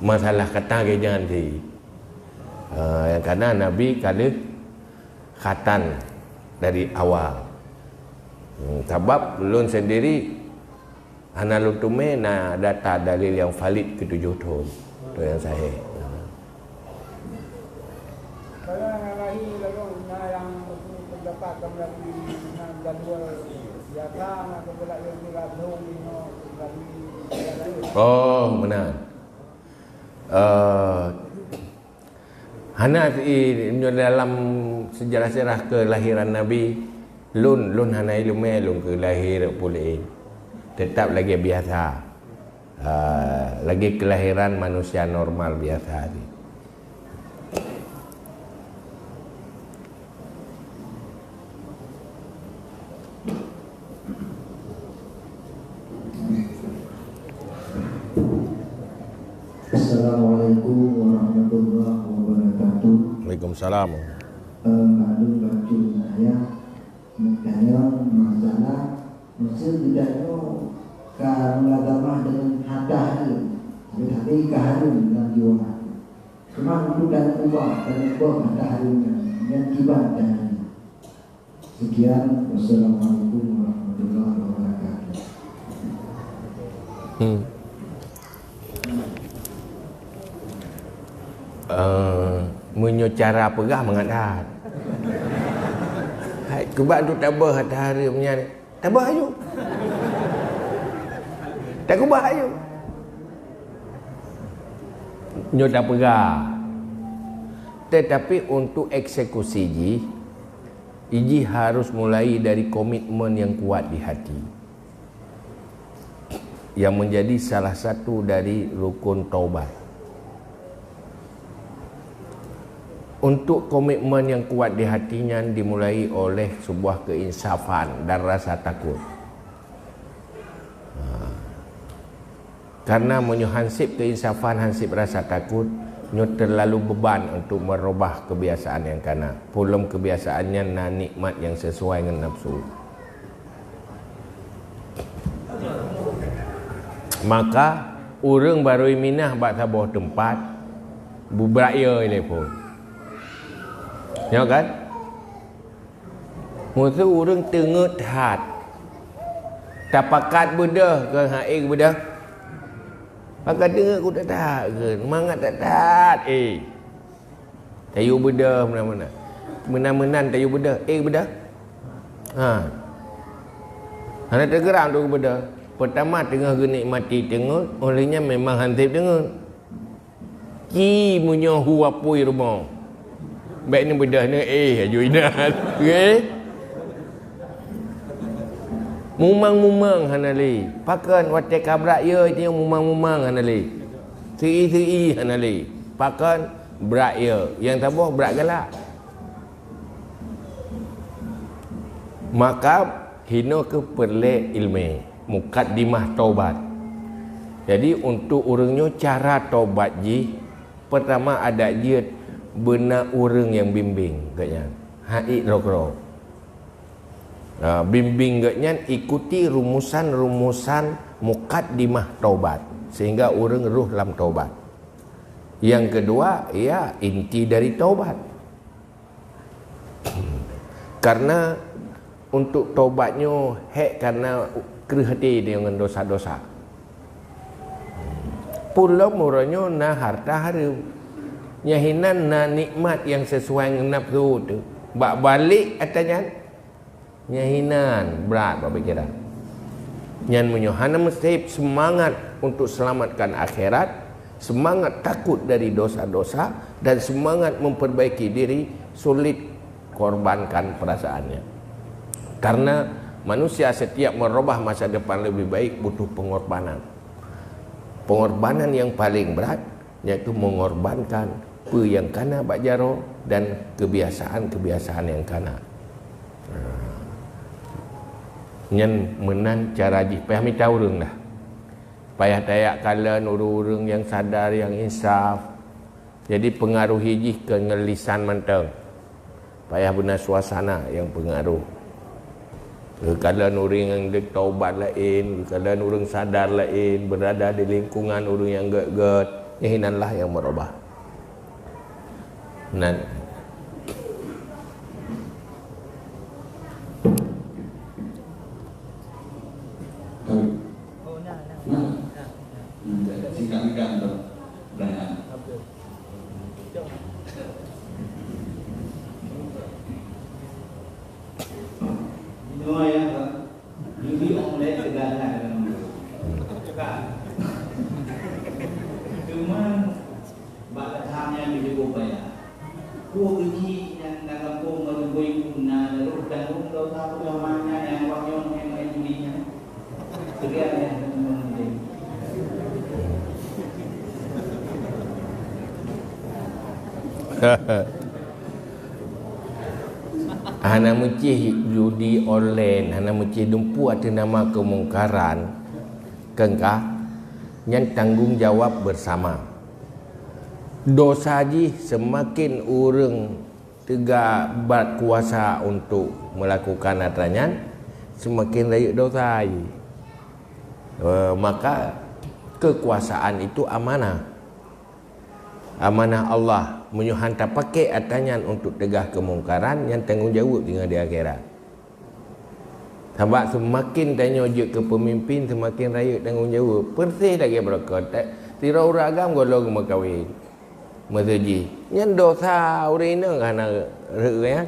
Masalah kata geuh nyan cit. Ha, nyang kana Nabi ka lheueh khatan dari awal. Hmm, sabab lôn sendiri hana lôn teumè na data dalil nyang valid keu tujoh thôn. Tu nyang sahih. Kalau nyang lahé lalu na nyang meupeue pendapat kamoe lagi na jadwal biasa na keubeulak nyang tiga thôn lima kali. Oh, meunan. Eh, hana i-, nyoe dalam sejarah-sejarah kelahiran Nabi, lôn, lôn hana ileumèe lôn keu lahé rot peue laén. Tetap lagèe biasa. Ah, lagèe kelahiran manusia normal biasa jih. Assalamualaikum warahmatullahi wabarakatuh. Waalaikumsalam. Eh, maklum bacut ayah, meutanyoe masalah Meusé geutanyoe ka mulazamah deungon hatta hareuem, tapi ka hareuem lam jiwa. Teuma untuk tanyoe ubah, tanyoe ubah hatta hareuem nyan, nyan kiban tanyoe. Sekian, wassalamualaikum warahmatullahi wabarakatuh. Hmm. Eh, meunyoe cara peugah mangat that. Hai, keubah tu tabah hatta hareuem nyan. Tabah aju. Takubah aju. Nyoe tapeugah. Tetapi untuk eksekusi jih, jih harus mulai dari komitmen yang kuat di hati. Yang menjadi salah satu dari rukun taubat. Untuk komitmen yang kuat di hati nyan dimulai oleh sebuah keinsafan dan rasa takut. Ha. Karena meunyoe hanseb keinsafan, hanseb rasa takut, nyoe terlalu beban untuk merubah kebiasaan nyang kana. Peulom kebiasaan nyan na nikmat nyang sesuai ngon nafsu. Maka, ureuëng barô minah bak saboh teumpat, bubrak yo telepon. Nyo kan? Meuseu ureuëng teungeut that. Tapakat beudôh keu hai beudôh. Pakat teungeut ku that-that keu mangat that-that, eh. Tayue beudôh meunan-meunan. Meunan-meunan tayue beudôh. Eh, beudôh. Ha. Hana teugeurang tu beudôh. Peutama teungoh geunikmati teungeut, óh lheueh nyan memang hanseb teungeut. Ci meunyoe hu apui rumoh. Bék neubeudôh neu éh aju inan. Oke? Mumang-mumang hana lé. Pakon watée kabrak yo itu mumang-mumang hana lé. Teu'i-teu'i hana lé. Pakon? Brat ie. Nyang saboh brat galak. Maka hino keuh peureulée ileumé, mukaddimah tobat. Jadi, untuk ureuëng nyoe cara tobat jih, pertama adak jeuet beuna ureuëng nyang bimbéng geuhnyan. Haiek droe-droe. Ha, bimbéng geuhnyan ikuti rumusan-rumusan mukaddimah tobat, sehingga ureuëng roh lam tobat. Yang kedua, ya, inti dari tobat. Karena untuk tobat nyoe hék karena kreueh até deungon dosa-dosa. Pulom uroe nyoe na harta hareuem. Nyan hinan na nikmat nyang sesuai ngon nafsu teuh. Bak balek ata nyan, nyan hinan brat bak pikiran. Nyan meunyoe hana meusieb seumangat untuk selamatkan akhirat, seumangat takut dari dosa-dosa, dan seumangat memperbaiki diri, sulit korbankan perasaannya. Karena manusia setiap merubah masa depan lebih baik butuh pengorbanan. Pengorbanan yang paling berat yaitu mengorbankan peue nyang kana bak jaroe dan kebiasaan-kebiasaan nyang kana. Nyan meunan cara jih payah mita ureuëng dah. Payah tajak kalon ureuëng-ureuëng nyang sadar, nyang insaf. Jadi pengaruhi jih keu ngon lisan mantong. Payah beuna suasana nyang pengaruh. Geukalon ureuëng nyang deuek taubat laén, geukalon ureuëng sadar laén, beurada di lingkungan ureuëng nyang gét-gét, nyan hinanlah nyang meurubah. Nan. Inoe ya, Pak. Judi online kedatangan dalam mulut. Cuma bak leutam nyan di jeubu payah. Kue keuchik nyan na gampông meureumbui guna, lalu tanggong dosa peudoman nyan nyang awak nyoe main-main judi nyan. Sekian ya, teman-teman. Hana meucéh judi online, hana meucéh dumpeue ateueh nama keumungkaran, keungkah, nyan tanggong jawab bersama. Dosa jih seumaken ureuëng teuga brat kuasa untuk meulakukan atra nyan, seumaken rayeuk dosa jih. Eh, maka keukuasaan itu amanah. Amanah Allah, meunyoe han tapaké atra nyan untuk teugah keumungkaran, nyan tanggong jaweueb teungoh di akhirat. Sabab seumaken tanyoe jeuet keu peumimpin, seumaken rayeuk tanggong jaweueb. Peureséh lagée beureukat, sidroe ureuëng agam gohlom geumeukawen. Meuseujih, nyan dosa ureuëng inong hana rheueh nyan.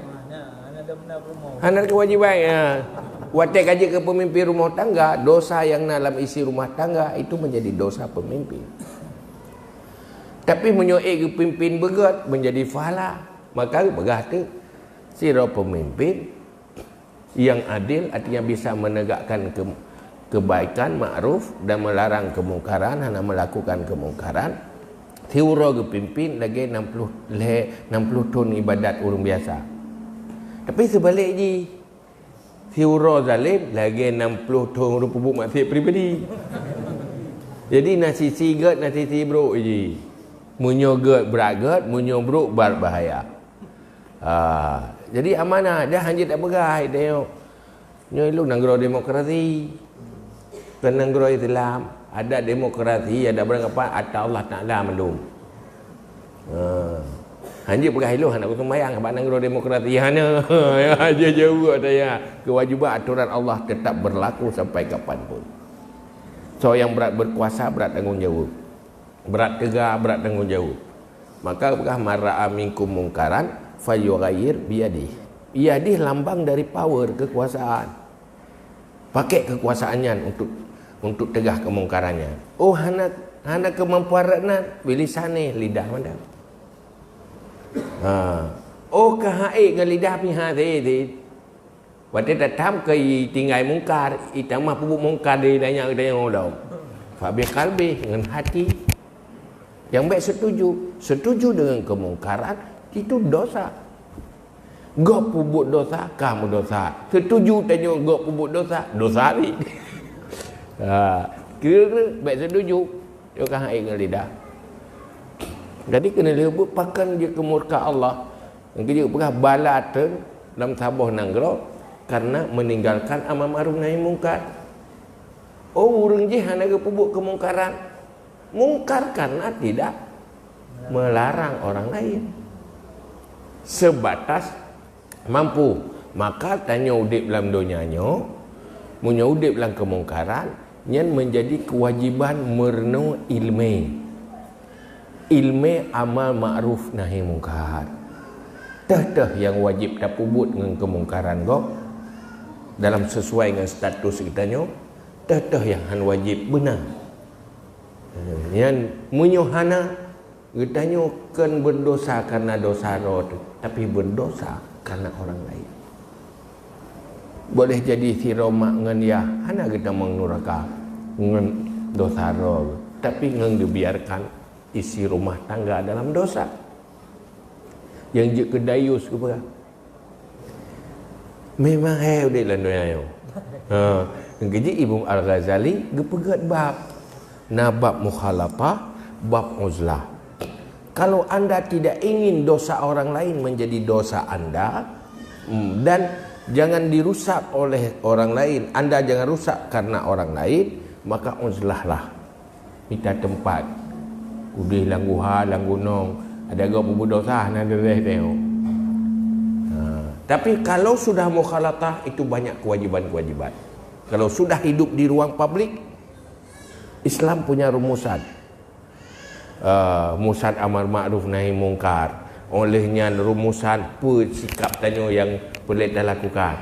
Hana keuwajiban, ya. Watée ka jeuet keu peumimpin rumoh tangga, dosa nyang na lam isi rumah tangga itu menjadi dosa peumimpin. Tapi meunyoe ék geupimpin beugét menjadi pahala, maka peugah teuk sidroe peumimpin nyang adil, artinya bisa menegakkan ke-, kebaikan, makruf, dan melarang kemungkaran, hana melakukan kemungkaran. Siuroe geupimpin lagée enam puluh lhée, enam puluh thon ibadat ureuëng biasa. Tapi seubalek jih, siuroe zalem lagée enam puluh thon ureuëng peubuet maksiat pribadi. Jadi na sisi gét, na sisi brok jih. Meunyoe gét, brat gét, meunyoe brok, brat bahaya. Ah, jadi amanah, dah hanjeuet tapeugah, tanyoe. Nyoe ilong nanggroe demokrasi. Bukan nanggroe Islam, ada demokrasi, ada beranggapan ata Allah Taala mandum. Ha. Hanjeuet peugah ilong hana kuseumayang bak nanggroe demokrasi, hana. Ya, jaweueb ata ya. Kewajiban aturan Allah tetap berlaku sampai kapan pun. So, nyang brat berkuasa, brat tanggong jaweueb. Brat teuga, brat tanggong jaweueb. Maka peugah, "Man ra'a minkum mungkaran falyughayyir biyadih." Yadih lambang dari power, kekuasaan. Pakai kekuasaan nyan untuk, untuk teugah kemungkaran nyan. Oh, hana, hana keumampuan rot nan, bilisanéh, lidah mantong. Ha. Oh, ka haiek ngon lidah pih ha, deh, deh. Watée tatam keu itinggai mungkar, itamah peubuet mungkar di dayah geutanyoe lom. Fa bi qalbi, ngon hati. Nyang bèk setuju. Setuju deungon keumungkaran, itu dosa. Gob peubuet dosa, ka meudosa. Setuju tanyoe gob peubuet dosa, dosa lé. Ha, kira-kira bèk setuju. Nyoe ka hai ngon lidah. Jadi keuneuk lheueh buet pakon jeuet keu murka Allah. Nyang keujeuet peugah bala treun lam saboh nanggroe karena meninggalkan amar ma'ruf nahi mungkar. Oh, ureueng jih hana geupeubuet keumungkaran. Mungkar karena tidak melarang orang lain. Sebatas mampu. Maka tanyoe udép lam donya nyoe, meunyoe udép lam keumungkaran, nyan menjadi kewajiban meurunoe ileumèe. Ileumèe amar ma'ruf nahi mungkar. Teuh-teuh nyang wajéb tapeubuet ngon keumungkaran gob dalam sesuai ngon status geutanyoe, teuh-teuh nyang han wajéb beuna. Nyan meunyoe hana, geutanyoe kon berdosa karena dosa droe teuh, tapi berdosa karena orang lain. Boleh jadi sidroe mak ngon yah hana geutamong nuraka ngon dosa droe, tapi ngon geubiarkan isi rumah tangga dalam dosa. Nyang jeuet keu dayus geupeugah, memang hai udép lam donya nyoe. Ha, nyang keujeuet Imam Al-Ghazali geupeugèt bab. Na bab mukhalatah, bab uzlah. Kalau anda tidak ingin dosa orang lain menjadi dosa anda, hmm, dan jangan dirusak oleh orang lain, anda jangan rusak karena orang lain, maka uzlahlah. Mita teumpat. Udeh lam guha, lam gunong. Ada gob peubuet dosa, hana leureh teuh. Ha. Tapi kalau sudah mukhalatah, itu banyak kewajiban-kewajiban. Kalau sudah hidup di ruang publik, Islam punya rumusan. Ah, rumusan amar ma'ruf nahi mungkar. Oleh nyan rumusan peue sikap tanyoe nyang peureulèe talakukan.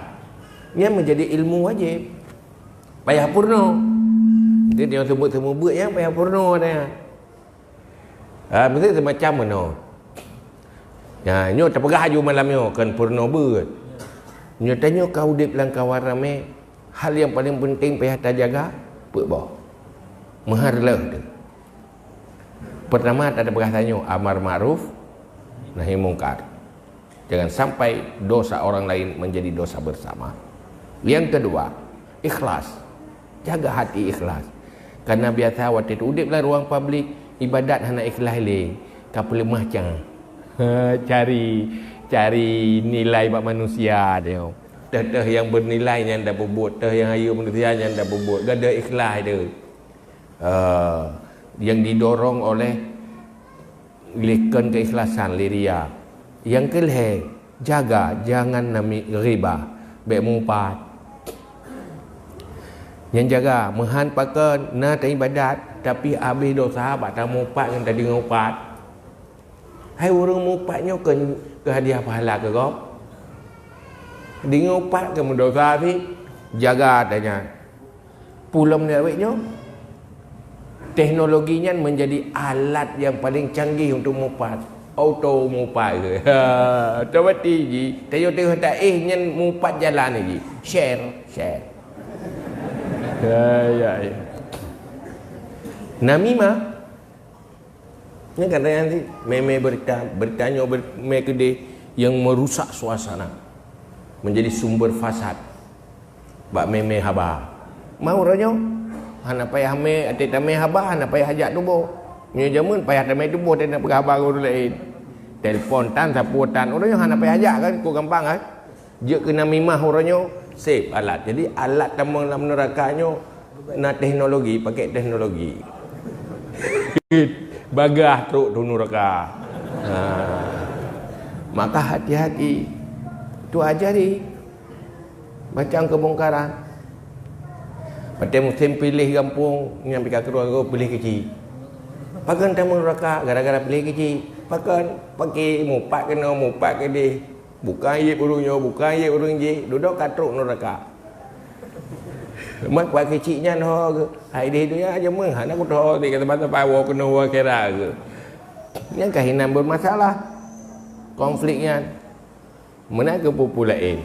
Nyan menjadi ilmu wajéb. Payah peurunoe. Jadi nyang seumeubeuet-seumeubeuet nyan payah peurunoe nyan. Ha, meusti seumacam meunoe. Nyan, nyoe tapeugah aju malam nyoe kon peurunoe beuet. Nyoe tanyoe ka udép lam kawan ramé, hal nyang paleng peunteng payah tajaga, peuet boh. Meuhai reuloh teuh. Peurtama, tapeugah tanyoe amar ma'ruf nahi mungkar. Jangan sampai dosa orang lain menjadi dosa bersama. Yang kedua, ikhlas. Jaga hati ikhlas. Karena biasa watèe udép lam ruang publik, ibadat hana ikhlas lé, ka peuleumah cang. Ha, cari, cari nilai bak manusia dia. Teuh-teuh nyang bernilai nyan tapeubuet, teuh nyang hayeu manusia nyan tapeubuet. Gadôh ikhlas dia. Eh, yang didorong oleh lé kon keikhlasan, lé ria. Nyang keulhèe, jaga jangan nami-, ghibah, bèk mupat. Nyan jaga, meuhan pakon na taibadat, tapi habéh dosa bak tamupat ngon tadeungoe upat. Hai ureueng mupat nyoe keu, keu hadiah pahala keu gob? Deungoe upat keu meudosa pih, jaga tanyan. Peue lom lé awét nyoe, teknologi nyan menjadi alat nyang paleng canggih untuk mupat. Auto mupat ke? Ha, otomatik jih. Tanyoe teuh taéh nyan mupat jalan jih. Share, share. Ya, ya, ya. Namimah. Nyan kadang-kadang mé-mé berita, berita nyoe ber-, mé keudéh nyang merusak suasana, menjadi sumber fasad bak mé-mé haba. Ma uroe nyoe, hana payah mé, até tamé haba, hana payah jak tuboh. Meunyoe jameun payah tamé tuboh, até tapeugah haba ngon ureueng laén. Telepon tan, sapeue tan. Uroe nyoe hana payah jak kan, kok gampang kan? Jeuet keu namimah uroe nyoe, sép alat. Jadi, alat tamong lam neuraka nyoe na teknologi, pakai teknologi. Bagaih trok tu neuraka. Ha. Maka hati-hati. Tu ajari. Macam kebongkaran. Watèe musém piléh gampông, nyang pih ka keudroe piléh keuchik. Pakon tamong neuraka gara-gara piléh keuchik? Pakon? Paké mupat keunoe, mupat keudéh. Bukan ié ureueng nyoe, bukan ié ureueng jéh, dudoe ka trok neuraka. Mat kuat keuchik nyan ho geuh, hai di dunia aja meuh, hana kutoh di kata basa pawo keunoe wo kira geuh. Nyan ka hinan bermasalah. Konflik nyan. Meunan keu peue-peue laén.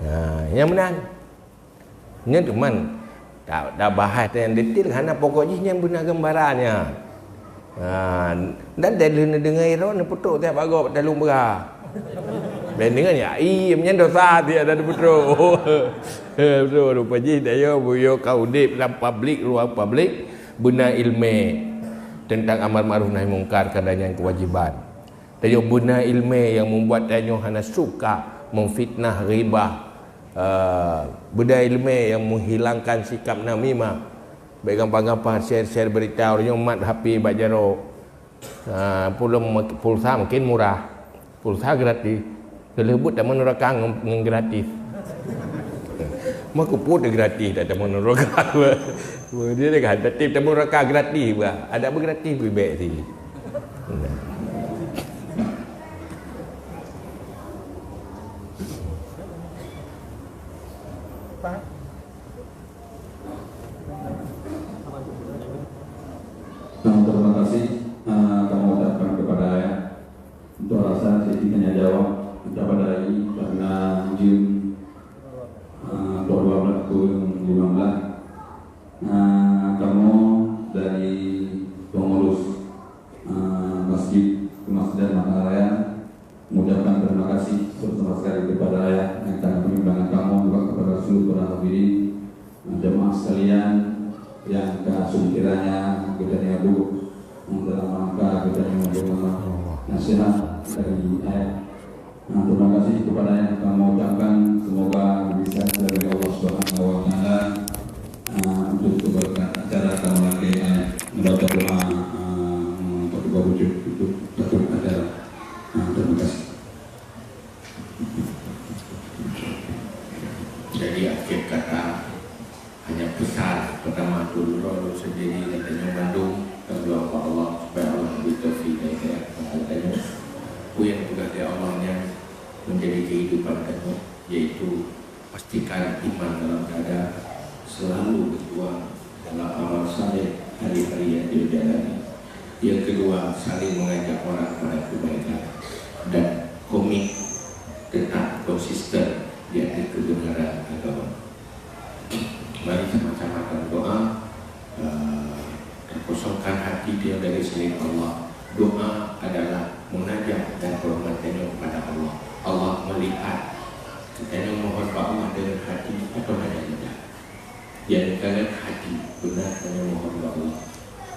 Ha, nyan meunan. Nyan teuma ta-, tabahas nyang detail hana, pokok jih nyan beuna gambaran nyan. Ha, dan lheuh neudeungoe droe neupeutrok tiep bagoe bak talueng beura. Ban deungon ya, "Ih, nyan dosa tiep dan neupeutrok." Beutôi, rupa jih tanyoe buyue ka udeb lam publik, ruang publik, beuna ileumèe teuntang amar ma'ruf nahi mungkar, karena nyan keuwajiban. Tanyoe beuna ileumèe nyang membuat tanyoe hana suka memfitnah, ghibah. Eh, beuna ileumèe nyang menghilangkan sikap namimah. Bèk gampang-gampang share-share berita, ureueng nyoe mat H P bak jaroe. Ha, pulsa mungkin murah. Pulsa gratis. Teuleubut tamong neuraka ngon, ngon gratis. Meukeupot gratis dak tamong neuraka. Dia dah kata tip tamong neuraka gratis bah. Ada apa gratis bibek sih. Nah. Nah, terima kasih, eh, kamoe ucapkan kepada ayah. Untuk alasan siti hanya jawab kepada ayah karena jam, eh, pukul dua belas kurang lima belas. Eh, kamoe dari pengurus, eh, Masjid Kemasjidan Mata Raya mengucapkan terima kasih terutama sekali kepada ayah yang telah mengundang kamoe, juga kepada seluruh para hadirin, jemaah sekalian yang ka sekiranya geutanyoe duek dalam rangka geutanyoe deungoe nasihat dari ayah. Nah, terima kasih kepada ayah kamoe ucapkan, semoga bisa dari Allah Subhanahu wa Taala, ah, untuk keberkahan acara kamoe lakèe ayah membaca doa, ah, untuk bujuk untuk tutup acara. Nah, terima kasih. Jadi, akhir kata, hanya pesan pertama untuk droe sendiri dan tanyoe mandum, tanggung jawab Allah, supaya Allah beri taufik dan hidayah kepada tanyoe. Peue nyang tugaih dari Allah nyan menjadi kehidupan tanyoe, yaitu pastikan iman dalam dada, selalu berjuang dalam amal saleh hari-hari yang dijalani. Yang kedua, saling mengajak orang pada kebaikan dan komit tetap konsisten di atas kebenaran agama. Mari sama-sama berdoa, eh, terkosongkan hati dia dari selain Allah. Doa adalah munajat dan penghormatan kepada Allah. Allah melihat kita yang mohon bak Allah dengan hati atau hanya lidah. Yang kalian hati benar hanya mohon bak Allah.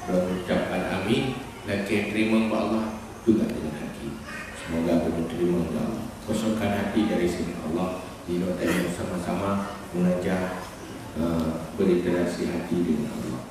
Dan ucapkan amin, lakèe teurimong bak Allah juga dengan hati. Semoga beuteurimong ya Allah. Kosongkan hati dari selain Allah. Jinoe tanyoe sama-sama munajat, eh, berinteraksi hati dengan Allah.